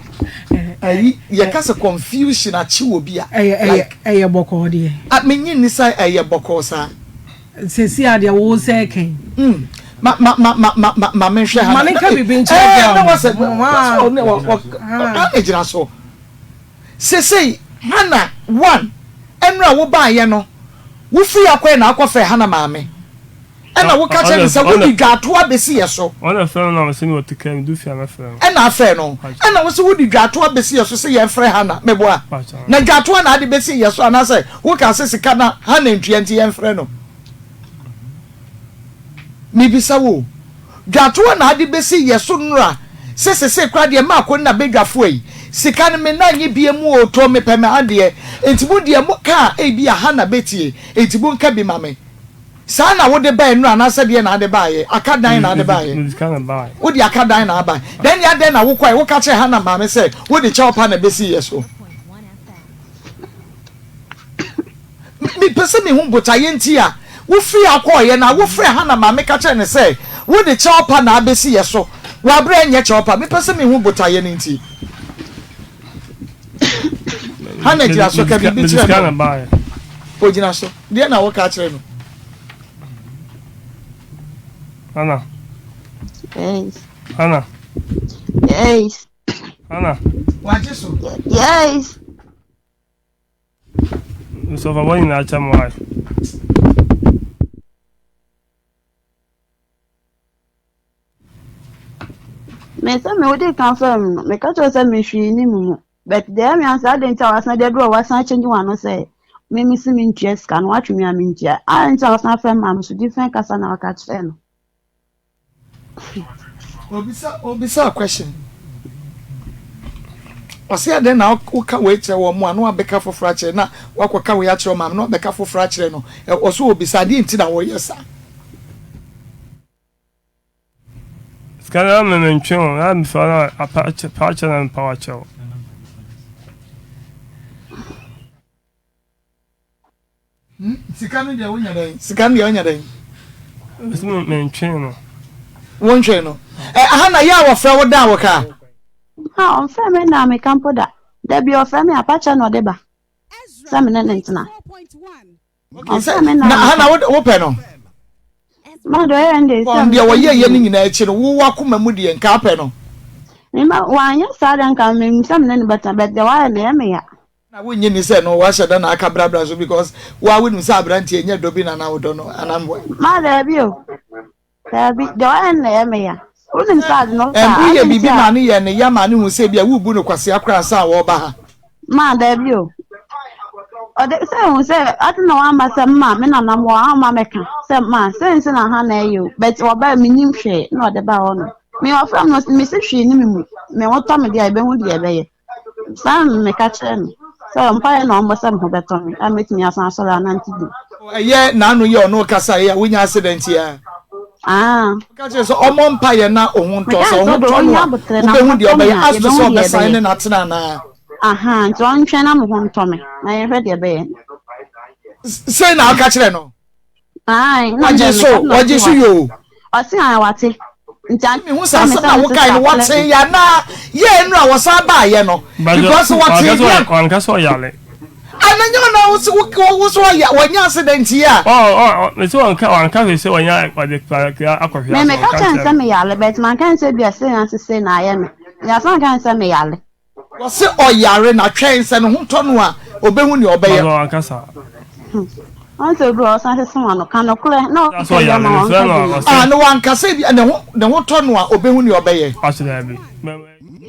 ayi yɛka sɛ confusion akye wɔ bi a.
Ɛyɛ ɛyɛ bɔkɔɔ deɛ.
A menye nni sɛ ɛyɛ bɔkɔɔ saa.
Sɛsi a deɛ wo sɛ kɛn.
Mm. Ma ma ma ma ma ma ma menhwɛ ha.
Ma ne nka biribi nkyerɛ girl no.
Ɛɛ na wasɛ ɔne wɔ wɔ ɔne gyina so. Sesei Hannah one ɛnora wo baayɛ no wo firi akɔɛ na akɔ frɛ Hannah maame ɛna wo ka kyerɛ no sɛ wo de dwaatoa besi yɛ so.
Ɔna frɛ no na ɔse me ɔte kaa mu du fie a mɛfrɛ no.
Ɛna afrɛ no ɛna wo se wo de dwaatoa besi yɛ so se yɛn frɛ Hannah meboa na dwaatoa na ade besi yɛ so anaasɛ wo kaa se sika na Hannah ntua nti yɛn frɛ no. Mebisa wo o, dwatoɔ na ade bɛsi yɛ so nnora sɛ sesei koraa deɛ maakɔ nna badwafoɔ yi sika no me nan nye bie mu o tɔ mepɛ me adeɛ nti mo deɛ mo ka a ebia Hannah bɛtie nti mo nka bi ma me saa na wode baɛ nnora anaasɛ deɛ na ade baeɛ aka dan na ade baeɛ wode aka dan na aba dɛn ne adɛn na wokɔɛ woka kyerɛ Hannah maame sɛ wode kyɛw pa na bɛsi yɛ so. Mepɛ sɛ mehu botaeɛ nti a wofirii ha kɔeɛ na wofrɛɛ Hana maame ka kyerɛɛ no sɛ wode kyɛw pa na abɛsi yɛ so wɔ aberɛ a ɛnyɛ kyɛw pa. Mepɛ sɛ mehu botaeɛ no nti. Hana gyina so ka biribi kyerɛ no. Ogyina so. Deɛ na woka akyerɛ no?
Hana.
Yes.
Hana.
Yes.
Hana.
Wagye so.
Yes.
Nsɔfo bɔ nyinaa kyɛ mo ae.
Me sɛ me wode kan fɛ mu no meka kyerɛ sɛ me hwee ni mu mu but deɛ ɛmi ansa adi nti a wasan de aduru a wasan akyɛngye wɔn ano sɛ me me si me ntua sika no watwe me a me ntua a nti a wasan fɛ maa me so different kasa na waka kyerɛ no.
Obisa obisa question. Ɔsɛ adɛn na woka wei kyerɛ wɔn a na wabɛka foforɔ akyerɛ na wakɔka wei akyerɛ ɔmaame na wabɛka foforɔ akyerɛ no. Ɔsɛ obisa adeɛ nti na wɔyɛ saa.
Sika no ama mentwe o, na mefa na apa akyɛ na mepa wakyɛw.
Hmm, sika no deɛ wonya dɛn? Sika no deɛ wonya dɛn?
Ɛsɛ mentwee no.
Wontwee no. Ɛ aha na yɛ a wɔfrɛ wo da a wɔka?
Ha ɔmfrɛ me na meka mpo da. Da bi ɔfrɛ me apakyɛ na ɔde ba sɛ me ne ne ntena.
Ɔmfrɛ me na aha na wopɛ no.
Ma deɛ ɔyɛ no deɛ sɛ.
Deɛ wɔyɛ yɛ no nyinaa akyi no wo wakoma mu deɛ nka apɛ no.
Mema wanyɛ saa deɛ nka menim sɛ me ne no bɛtena but deɛ wayɛ no ɛyɛ me ya.
Na wonnye nni sɛ no wahyɛ da na aka brabra so because wo a wonim sɛ aberanteɛ nyɛ dɔ bi na na wodɔ no anaa mboa.
Ma daabi o daabi deɛ ɔyɛ no na ɛyɛ me ya wonim sɛ ade no
saa woyɛ biribi ma no yɛ ne ya ma no hu sɛ bia wobu no kwasea koraa ansa a wɔreba ha.
Ma daabi o ɔde sɛ ehu sɛ ade na wama sɛ mma me nana mo ama mɛka sɛ ma sɛ nsi na ha na ɛyɛ o but ɔbaa menim hwee na ɔde baa hɔ no me ɔfrɛ me no mesi hwee ne me mu me ho tɔ me deɛ a ɛbɛhu deɛ ɛbɛyɛ. Saa na meka kyerɛɛ no, sɛ mpaeɛ na ɔmmɔ sɛ me ho bɛtɔ me a mɛtumi asan asɔre anante bio.
Ɛyɛ n'ano yɛ ɔno kasa yi a wonya accident yi a.
Ah.
Ka kyerɛ sɛ ɔmmɔ mpaeɛ na ɔho ntɔ sɛ ɔho tɔ no a wobɛhu deɛ ɔbɛyɛ as to sɛ ɔbɛsan ne no atena anaa.
Aha nti ɔntwɛn na me ho ntɔ me na yɛhwɛ deɛ ɛbɛyɛ.
Sei na ɔka kyerɛ no.
Ae, na
Ɔgye
mede
so,
meka na
ɔgye
ɔse
so
wate.
yoo.
Ɔse ae wate. Nti an
Mehu sɛ
sɛ me
asɛm
sɛ
a
me
wokae
sister
no
frɛ
wɔte
me.
yɛ anaa yɛ nnura a wɔsan baayɛ no because wɔte
Wanka sɛ
yɛ.
wanka sɛ ɔyare.
Ana nyɛ ɔna wo sɛ wo so ɔya wɔnya accident yi a.
Ɔ ɔ mese wanka wanka hwee sɛ wɔnya wɔde kra akɔhwe
Me
ase
meka
wanka
kyerɛ no
nkyerɛ
sɛ
me.
me yare but manka ne sɛ bia sei na sei na ayɛ me. Yɛasan ka ne sɛ me yare.
Wɔse ɔyare na twɛn sɛ ne ho tɔ no a obehu nea ɔbɛyɛ.
Ɔno ankasa.
Hmm. Wɔn sɛ obi a ɔsan sesa wɔn ano ka nokorɛ na
Ɔka
ɔka
sɛ
bi
ɔyare
ama
no
wɔn
frɛ
ka
no
bi
a
ma.
ɔse.
Ah, na wankasa bi ne ho ne ho tɔ no a obehu nea ɔbɛyɛ.
Ɔse daabi.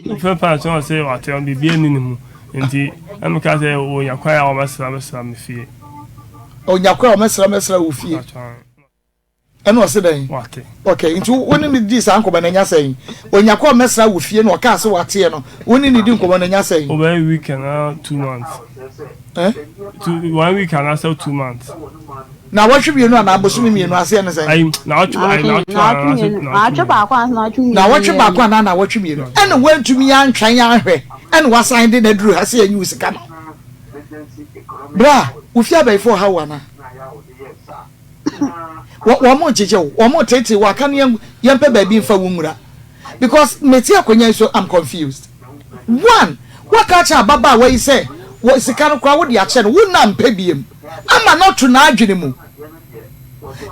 Mefrɛ paa sɛ ɔse wate ɔno biribi nni ne mu nti na meka sɛ ɔnya kwan a ɔmɛsra mɛsra me fie.
Ɔnya kwan a ɔmɛsra mɛsra wo fie. Ɛna ɔse dɛn?
Wate.
Ok, nti wo ne no dii saa nkɔmmɔ no anya sɛn? Onya kɔɔ mɛsra wo fie na ɔkaa sɛ wateɛ no, wo ne no di nkɔmmɔ no anya sɛn?
Ɔbɛyɛ week anaa 2 months.
Eh?
2, 1 week anaasɛ 2 months.
Nawɔtwe mmienu anaa bosome mmienu aseɛ ne sɛn?
Ayi, nawɔtwe ayi, nawɔtwe anaasɛ
nawɔtwe baako anaa nawɔtwe mmienu.
Nawɔtwe baako anaa nawɔtwe mmienu. Ɛna woantumi antwɛn anhwɛ ɛna wasan de no aduru ha sɛ yɛnyi wo sika ma wo. Bra, wo fie abayifo ɔha wo anaa? Wɔn gyegye wo, wɔn tete wo aka no yɛn yɛmpɛ baabi nfa wo nwura. Because mete akonnwa yi so, I'm confused. One, woaka akyerɛ ababaawa yi sɛ wɔ sika no koraa wode akyɛ no, wo na mpɛ biem ama no ato n'adwene mu.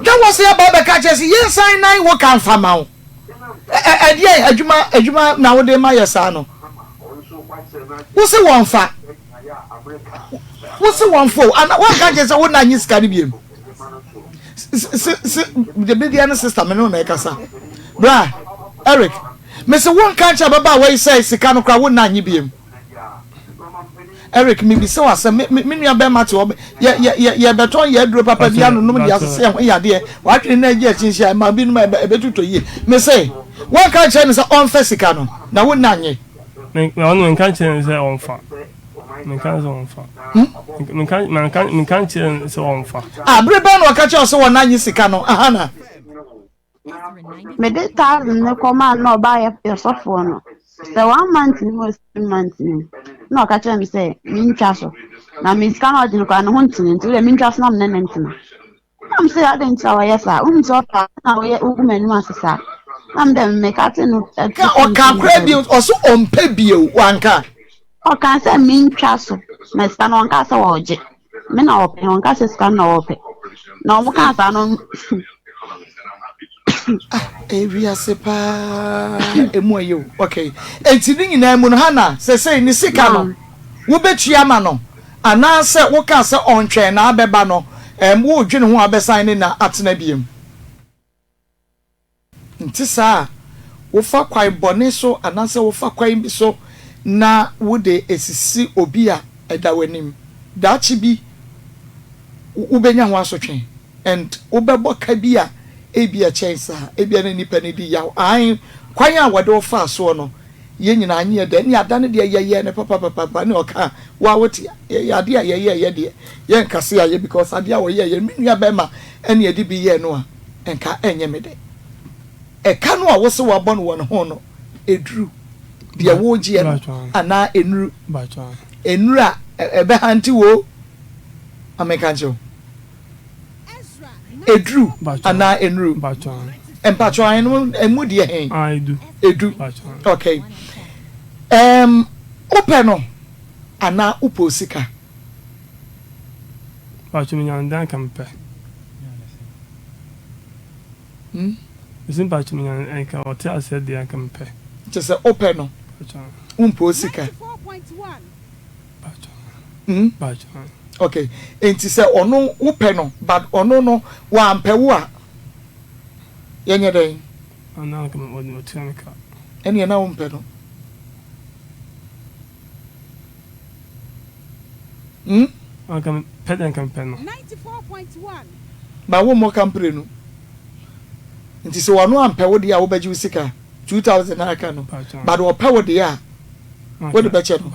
Na wɔ sɛ aba abɛka akyerɛ sɛ yɛnsan nan wo ka mfa ma wo. Ɛdeɛn adwuma adwuma na wode ma yɛ saa no? Wo se wɔmfa. Wo se wɔmfa o. Ana wɔnka nkyerɛ sɛ wo na nye sika no biem. Se se de bi ne sister me no na ɛkasa. Bra Eric, me se wonka nkyerɛ ababaawa yi sɛ sika no koraa wo na nye biem. Eric, mebisa wo asɛm, me, me, me nua bɛrima te hɔ, yɛ, yɛ, yɛ, yɛbɛtɔn yɛ aduro papa bi anonom de asese ɛho yadeɛ, w'adwene na agye akyinhyia, ɛma binom a ɛbɛ, ɛbɛtotɔ yie. Me se, woanka nkyerɛ no sɛ ɔmfa sika no, na wo nna nye.
Me, me, ɔno menka nkyerɛ no sɛ ɔmfa. Menka sɛ ɔmfa.
Hmm?
Menka, menka, menka nkyerɛ no sɛ ɔmfa.
Ah, bere bɛn na ɔka kyerɛ wo sɛ wɔn nye sika no? Aha na.
Mede thousand no kɔmaa no na ɔbaa yɛ sɔfoɔ no sɛ one month ni mu seven months ni na ɔka kyerɛ me sɛ mentwa so na me sika na ɔgye no koraa ne ho ntene nti wode mentwa so na mene ne ntena na me sɛ adɛn nti a wɔyɛ saa wonim sɛ ɔtɔ a na woyɛ wogu m'anim ase saa na me dɛ meka te no
Ka ɔka koraa bio ɔso ɔmpɛ bio wanka.
Ɔkaa sɛ mentwa so na sika no ɔnkaa sɛ ɔregye. Me na ɔpɛ, ɔnkaa sɛ sika no na ɔrepɛ. Na wɔn kaa saa no.
Ah, ewiase paa emu ɛyɛ o. Okay. Enti ne nyinaa mu no Hana, sɛsɛi ne sika no wobɛtua ama no anaasɛ wokaa sɛ ɔntwɛn na abɛba no, ɛm wodwene ho a wobɛsan ne na atena biom? Nte saa a, wofa kwan bɔne so anaasɛ wofa kwan bi so na wode asisi obi a ɛda w'anim. Daakye bi wobɛnya ho asotwe and wobɛbɔ ka bi a ebia ɛkyɛn saa. Ebia na nipa no di yaw. Aane, kwan a wɔde wo faa soɔ no, yɛn nyinaa anyɛ dɛ. Ɛne ada no deɛ yɛyɛɛ no papapapapa ne ɔka a, wo a wote a, yɛyɛ adeɛ a yɛyɛeɛ deɛ, yɛnka se yɛayɛ because adeɛ a wɔyɛeɛ no, me nua bɛrima ɛne ɛde bi yɛɛ no a, nka ɛnyɛ me dɛ. Ɛka no a wose woabɔ no wɔ ne ho no, ɛduru deɛ woregyeɛ no anaa ɛnnuru? Ɛnnuru a, ɛbɛhante wo o. Ma menka nkyerɛ wo. Ɛduru anaa ɛnnuru? Mpakyɛw ahe no ɛmu deɛ he? Ɛdu. Okay. Um, wopɛ no anaa wopɛ osika?
Mpakyɛw menya no dɛn anka mepɛ.
Hmm?
Mese mpakyɛw menya no nka ɔte aseɛ deɛ anka mepɛ.
Kyerɛ sɛ wopɛ no, wompɛ osika. Hmm? Okay, enti sɛ ɔno wopɛ no but ɔno no wampɛ wo a, yɛnyɛ dɛn?
Ɔno anka ɔtua me ka.
Ɛneɛ na wompɛ no. Hmm?
Anka me pɛ deɛ anka mepɛ no.
Ba wo mmɔ ka mprenu. Nti sɛ wano ampɛ wo deɛ a wobɛgye wo sika 2000 na aka no. But ɔpɛ wo deɛ a wode bɛkyɛ no.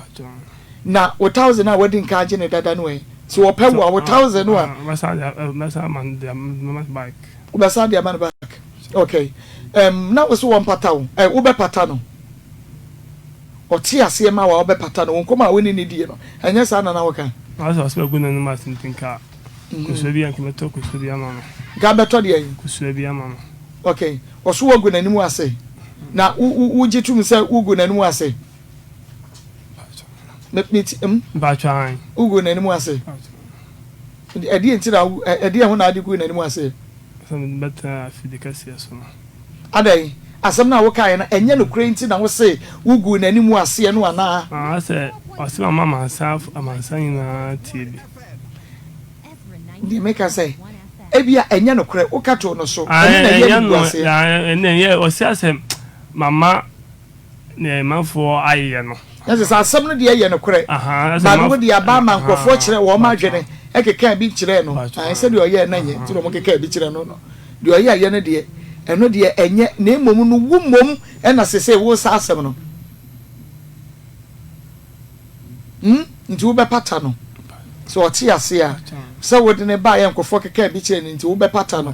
Na wo 1000 a wadi nka agye ne dada no ɛ? Sɛ ɔpɛ wo a wo 1000 no a.
Mɛsan ama no deɛ mɛma no back.
Wobɛsan de ama no back. Okay. Um, na wo so wɔmpata wo. Eh, wobɛpata no. Ɔte aseɛ ma wo a wobɛpata no, wo nkɔmmɔ a wo ne no die no, ɛnyɛ saa na na woka?
Ɔse ɔse magu n'anom ase nti nka kosua bi a nka mɛtɔ kosua bi ama no.
Nka bɛtɔ deɛn?
Kosua bi ama no.
Ok, ɔso wagu n'anim ase, na wo wo wogye tom sɛ wogu n'anim ase? Me me ti mm?
Mpakyɛ ae.
Wogu n'anim ase? Ɛdeɛ nti na ɛdeɛ ho na ade gu n'anim ase?
Sɛ mede bɛtena afidi kɛseɛ so no.
Adɛn? Asɛm no a wokaeɛ no, ɛnyɛ nokorɛ nti na wose woguu n'anim aseɛ no anaa?
Anaasɛ ɔse mama amansan amansan nyinaa tie bi.
Deɛ meka sɛ, ebia ɛnyɛ nokorɛ, woka too no so, ɛno na ɛyɛ animguaseɛ.
Ɛnyɛ, ɔse asɛ mama Nea manfoɔ ayeyɛ no.
Na kyerɛ sɛ asɛm no deɛ yɛ nokorɛ, but wo deɛ aba ama nkurɔfoɔ kyerɛ wɔn adwene kekaa bi kyerɛɛ no, ae sɛdeɛ ɔyɛɛ no nyɛ nti na wɔkekaa bi kyerɛ no no, deɛ ɔyɛeɛ no deɛ, ɛno deɛ ɛnyɛ, na mmom no wo mmom na sesei woresa asɛm no. Hmm, nti wobɛpata no, sɛ ɔte aseɛ a, sɛ wode no baeɛ nkurɔfoɔ kekaa bi kyerɛ no nti wobɛpata no,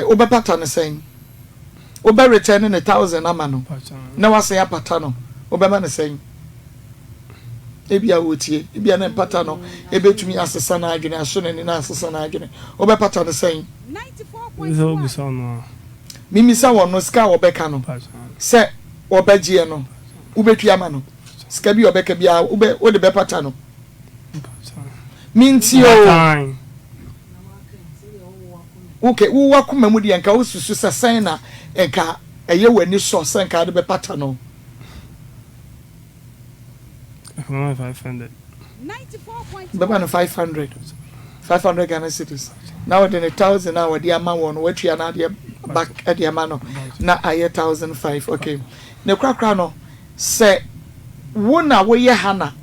wobɛpata no sɛn? Wobɛ return ne thousand ama no na wasan apata no, wobɛma no sɛn? Ebia ɔretie. Ebia na mpata no bɛtumi asesa n'adwene, asɔ n'ani na asesa n'adwene. Wobɛpata no sɛn?
Sɛ wobisa ɔno a.
Memmisa wɔn no, sika a wɔbɛka no sɛ wɔbɛgyeɛ no, wobɛtua ama no? Sika bi a ɔbɛka biara, wobɛ, wode bɛpata no? Mentie o. Okay, wo w'akoma mu deɛ nka wosusu sɛ sɛn na nka ɛyɛ w'ani sɔ sɛ nka wode bɛpata no? Bɛma no 500, 500 Ghana cedis. Na wɔde ne thousand a wɔde ama wɔn no, watua n'adeɛ back de ama no na ayɛ 1005. Okay. Ne korakora no, sɛ wo na woyɛ Hannah,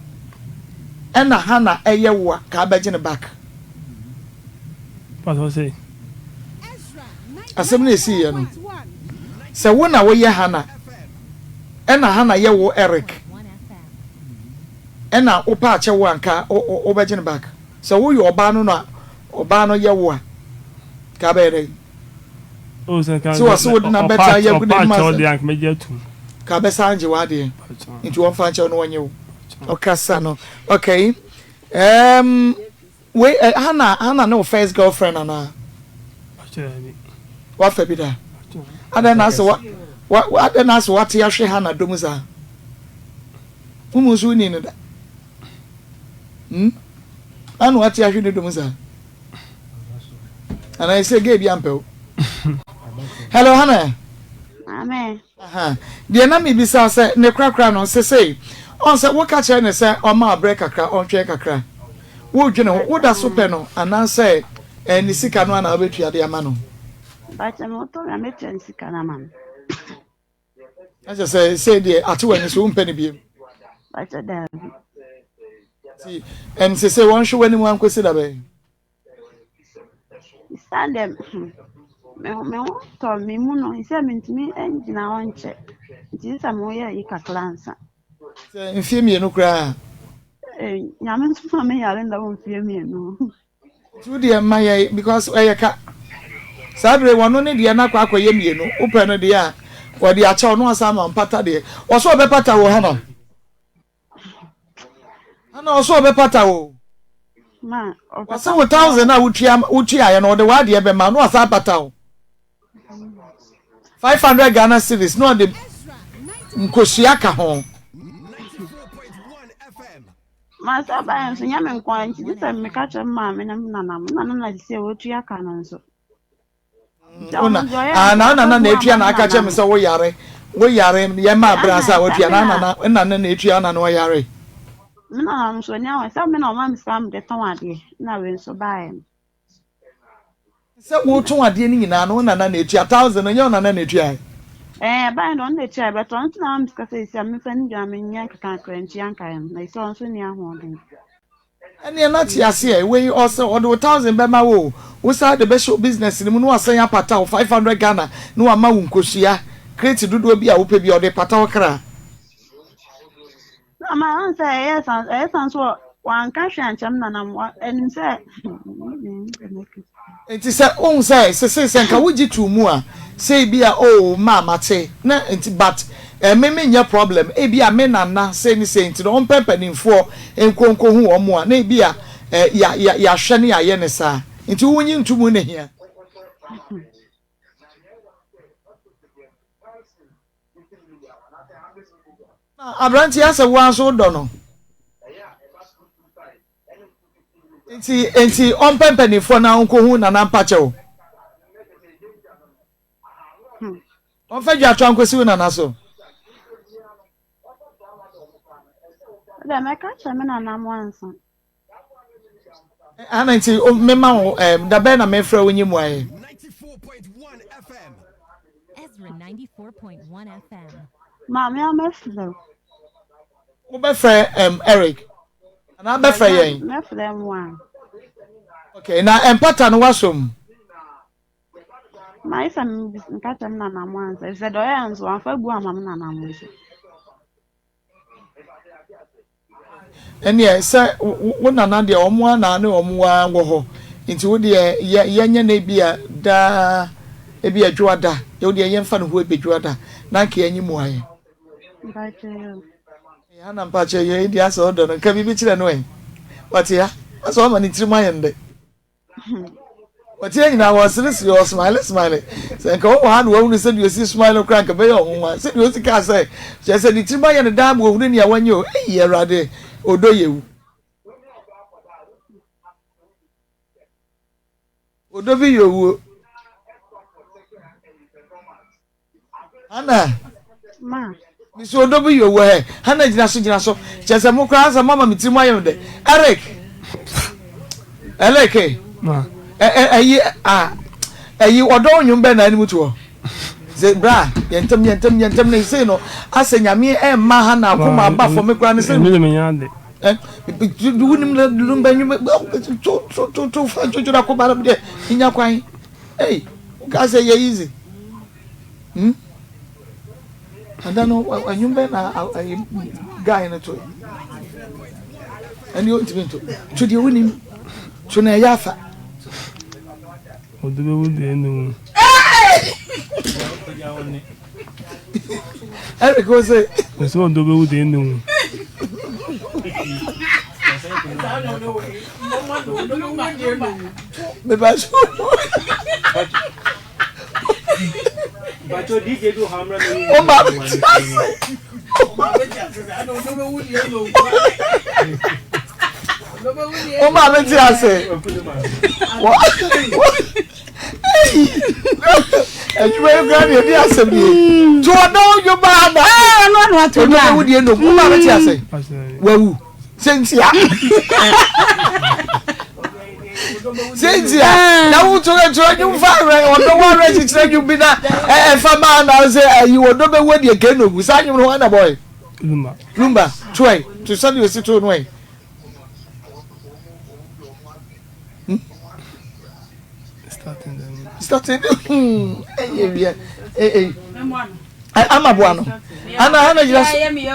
ɛna Hannah ɛyɛ wo a, ka abɛgye no back. Asɛm no ɛsiiɛ no, sɛ wo na woyɛ Hannah, ɛna Hannah yɛ wo Eric, ɛna wopɛ akyɛ wo a nka wobɛgye no back. Sɛ woyɛ ɔbaa no na ɔbaa no yɛ wo a, nka abɛyɛ dɛn? Sɛ wɔse wode na bɛta yɛ gu n'anim ase, ka bɛsan gye w'adeɛ. Nti wɔmfa nkyɛw na wɔnyɛ wo. Ɔkasa no, okay. Um, Wei ɛ Hannah Hannah ne wo first girlfriend anaa? Wafa bi da? Adɛn na asɛ wa wa adɛn na asɛ wate ahwe Hannah dɔ mu saa? Wo mu nso wonni no da. Hmm? Ana wate ahwe ne dɔ mu saa? Anaa ɛsɛ gay bi ampɛ wo? Hello Hannah.
Amen.
Aha. Deɛ na mebisa sɛ ne korakora no sesei ɔn sɛ woka kyerɛ no sɛ ɔma abrɛ kakra ɔntwɛn kakra wodwene ho woda so pɛ no anaasɛ ɛɛ ne sika no ana wobɛtua de ama no?
Mpakyɛ me wotɔ me a mɛtua ne sika no ama no.
Na kyerɛ sɛ sei deɛ ate w'ani so wompɛ no biom.
Mpakyɛ daabi.
Nti ɛm sesei wɔnhwe w'anim ankɔsi da bɛn?
Esiane dɛ me ho me ho tɔ me mu no, sɛ mentumi ngyina hɔ nkyɛ nti sɛ mo yɛ yi kakra ansa.
Sɛ mfie mmienu koraa.
Ee, nyame nso ma me yare nda wɔ mfie mmienu.
Nti wo deɛ ma yɛ because ɛyɛ ka. Saa bere wɔno ne deɛ no akɔ akɔyɛ mmienu wopɛ no deɛ a wɔde akyɛ wo na wasan ama mpata deɛ wɔsɛ ɔbɛpata wo hana. Ana ɔsɛ ɔbɛpata wo. Wɔsɛ wo thousand a wotua wotuaeɛ no ɔde w'adeɛ bɛma no ɔsan apata wo. 500 Ghana cedis na ɔde nkosua ka ho.
Masa baeɛ nso nyɛ me nko ara nti gye sɛ meka kyerɛ me maame ne me nana mo na nana sɛ wɔtua ka no nso.
Wona ah na nana na etua na aka kyerɛ me sɛ wo yare wo yare yɛ ma abere ansa watua na nana na nana na etua na na ɔyare.
Me nana nso ni awɔ sɛ me na ɔma me sika me de tɔn adeɛ na wei nso baeɛ no.
Sɛ wotɔn adeɛ no nyinaa no wo nana na etua thousand no nyɛ wo nana na etua ɛ.
Ɛɛ ɛbaeɛ no ɔno na etua bɛtɔ ɔno nso na ɔma me sika sɛ esi a mefa ne dwa menyɛ nketenkete ntua nkaeɛ no na esi ɔno nso ni ahoɔden.
Ɛneɛ na te aseɛ, wei ɔsɛ ɔde wo thousand bɛma wo o, wo saa de bɛhyɛ wo business no mu na wasan apata wo 500 Ghana na wama wo nkosua crate dodoɔ bi a wopɛ bi ɔde pata wo kra.
Na ma ɔn sɛ ɛyɛ san ɛyɛ san so wanka hwee ankyɛm na na ɛnim sɛ.
Nti sɛ wohu sɛ sesei sɛ nka wogye too mu a sɛ ebi a oh maa mate na nti but eh me menyɛ problem ebi a me nana sei ne sei nti no ɔmpɛ mpanimfoɔ nko nkohu wɔn a na ebi a eh ya ya yɛahwɛ ne yɛayɛ ne saa nti wonyi nto mu na hia. Aberanteɛ asɛ wo ara nso wodɔ no. Nti nti ɔmpɛ mpanimfoɔ na ɔnkɔhu Nana mpakyɛw. Ɔmfa dwatoa nkɔsi wo nana so.
Dɛ mɛka kyerɛ me nana mo ansa.
Ana nti mema wo ɛɛ da bɛn na mefrɛ wo nye mu ayɛ.
Maame a mɛfrɛ wo.
Wobɛfrɛ um, Eric anaa bɛfrɛ yɛn?
Mɛfrɛ mo a.
Okay, na mpata no wasɔ mu?
Mayɛ sɛ meka kyerɛ me nana mo ansa sɛ deɛ ɔyɛ nso wamfa bu ama me nana mo nso.
Ɛneɛ sɛ wo nana deɛ wɔn ara na ne wɔn ara wɔ hɔ nti wo deɛ yɛ yɛnyɛ no ebi a daa ebi a dwoada wo deɛ yɛmfa no ho ebedwoada na anka yɛnye mu ayɛ.
Mpakyɛ.
Hannah mpakyɛ yɛ yi deɛ asɛ ɔdɔ no nka biribi kyerɛ no ɛ wate ya asɛ ɔma ne tirim ayɛ ndɛ wɔte yɛ nyinaa wɔseresere ɔsmile smile sɛ nka wɔwɔ ha na wɔhunu sɛdeɛ ɔsi smile koraa nka bɛyɛ ɔnwanwa sɛdeɛ ɔsi kaa sɛ kyerɛ sɛ ne tirim ayɛ no daa ma wɔhunu nea wanyɛ o eyi awurade ɔdɔ yɛ wu Ɔdɔ bi yɛ owuo. Hana.
Ma.
Mesi ɔdɔ bi yɛ owuo hɛ. Hana gyina so gyina so. Kyerɛ sɛ mo koraa sɛ mama me tiri mu ayɛ me dɛ. Eric. Eric.
Ma.
Ɛyi a ɛyi ɔdɔ nnwom bɛn na anim to hɔ. Sɛ bra yɛn ntɛm yɛn ntɛm yɛn ntɛm na ɛsei no asɛ nyame ɛmma Hana akoma aba fam koraa ne sɛ.
Ɛmi de me nya ade.
Wonim na lumba nnwuma to to to to fa dwodwo na kɔba no deɛ nya kwan ei woka sɛ yɛ easy hmm ada no anwum bɛ na ayi guy no to ɛne ɔntumi nto to deɛ wonim to na ɛyɛ afa
Ɔde bɛwu deɛ ɛnni mu.
Eric wo se.
Ɔsɛ ɔdɔ bɛwu deɛ ɛnni mu.
Meba so. O ma mi ti ase. O ma mi ti ase. Adwuma yi kura deɛ di asɛm nie. Tí ɔdɔ ojú bá a na. Ɔdɔ bɛ wu deɛ num. O ma mi ti ase. Wawu. Sɛntia. Sɛntia. Na wo twerɛ twerɛ dwom fa awɛ ɔdɔ wa awɛ kyekyerɛ dwom bi na ɛfa maa na sɛ ayi ɔdɔ bɛ wu deɛ kɛn nogu. Saa dwom no hɔ na bɔɛ.
Lumba.
Lumba. Toɛ. To sɛdeɛ osi to no ɛ. Hmm? Starting. Hmm. Ɛyɛ wiɛ. Ɛyɛ. Ama boa no. Ana ana gyina so.
Baby,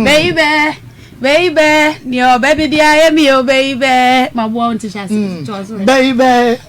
baby, baby, ni o baby di ayɛ mi o baby. Ma boa wo nti hyɛ ase.
Baby.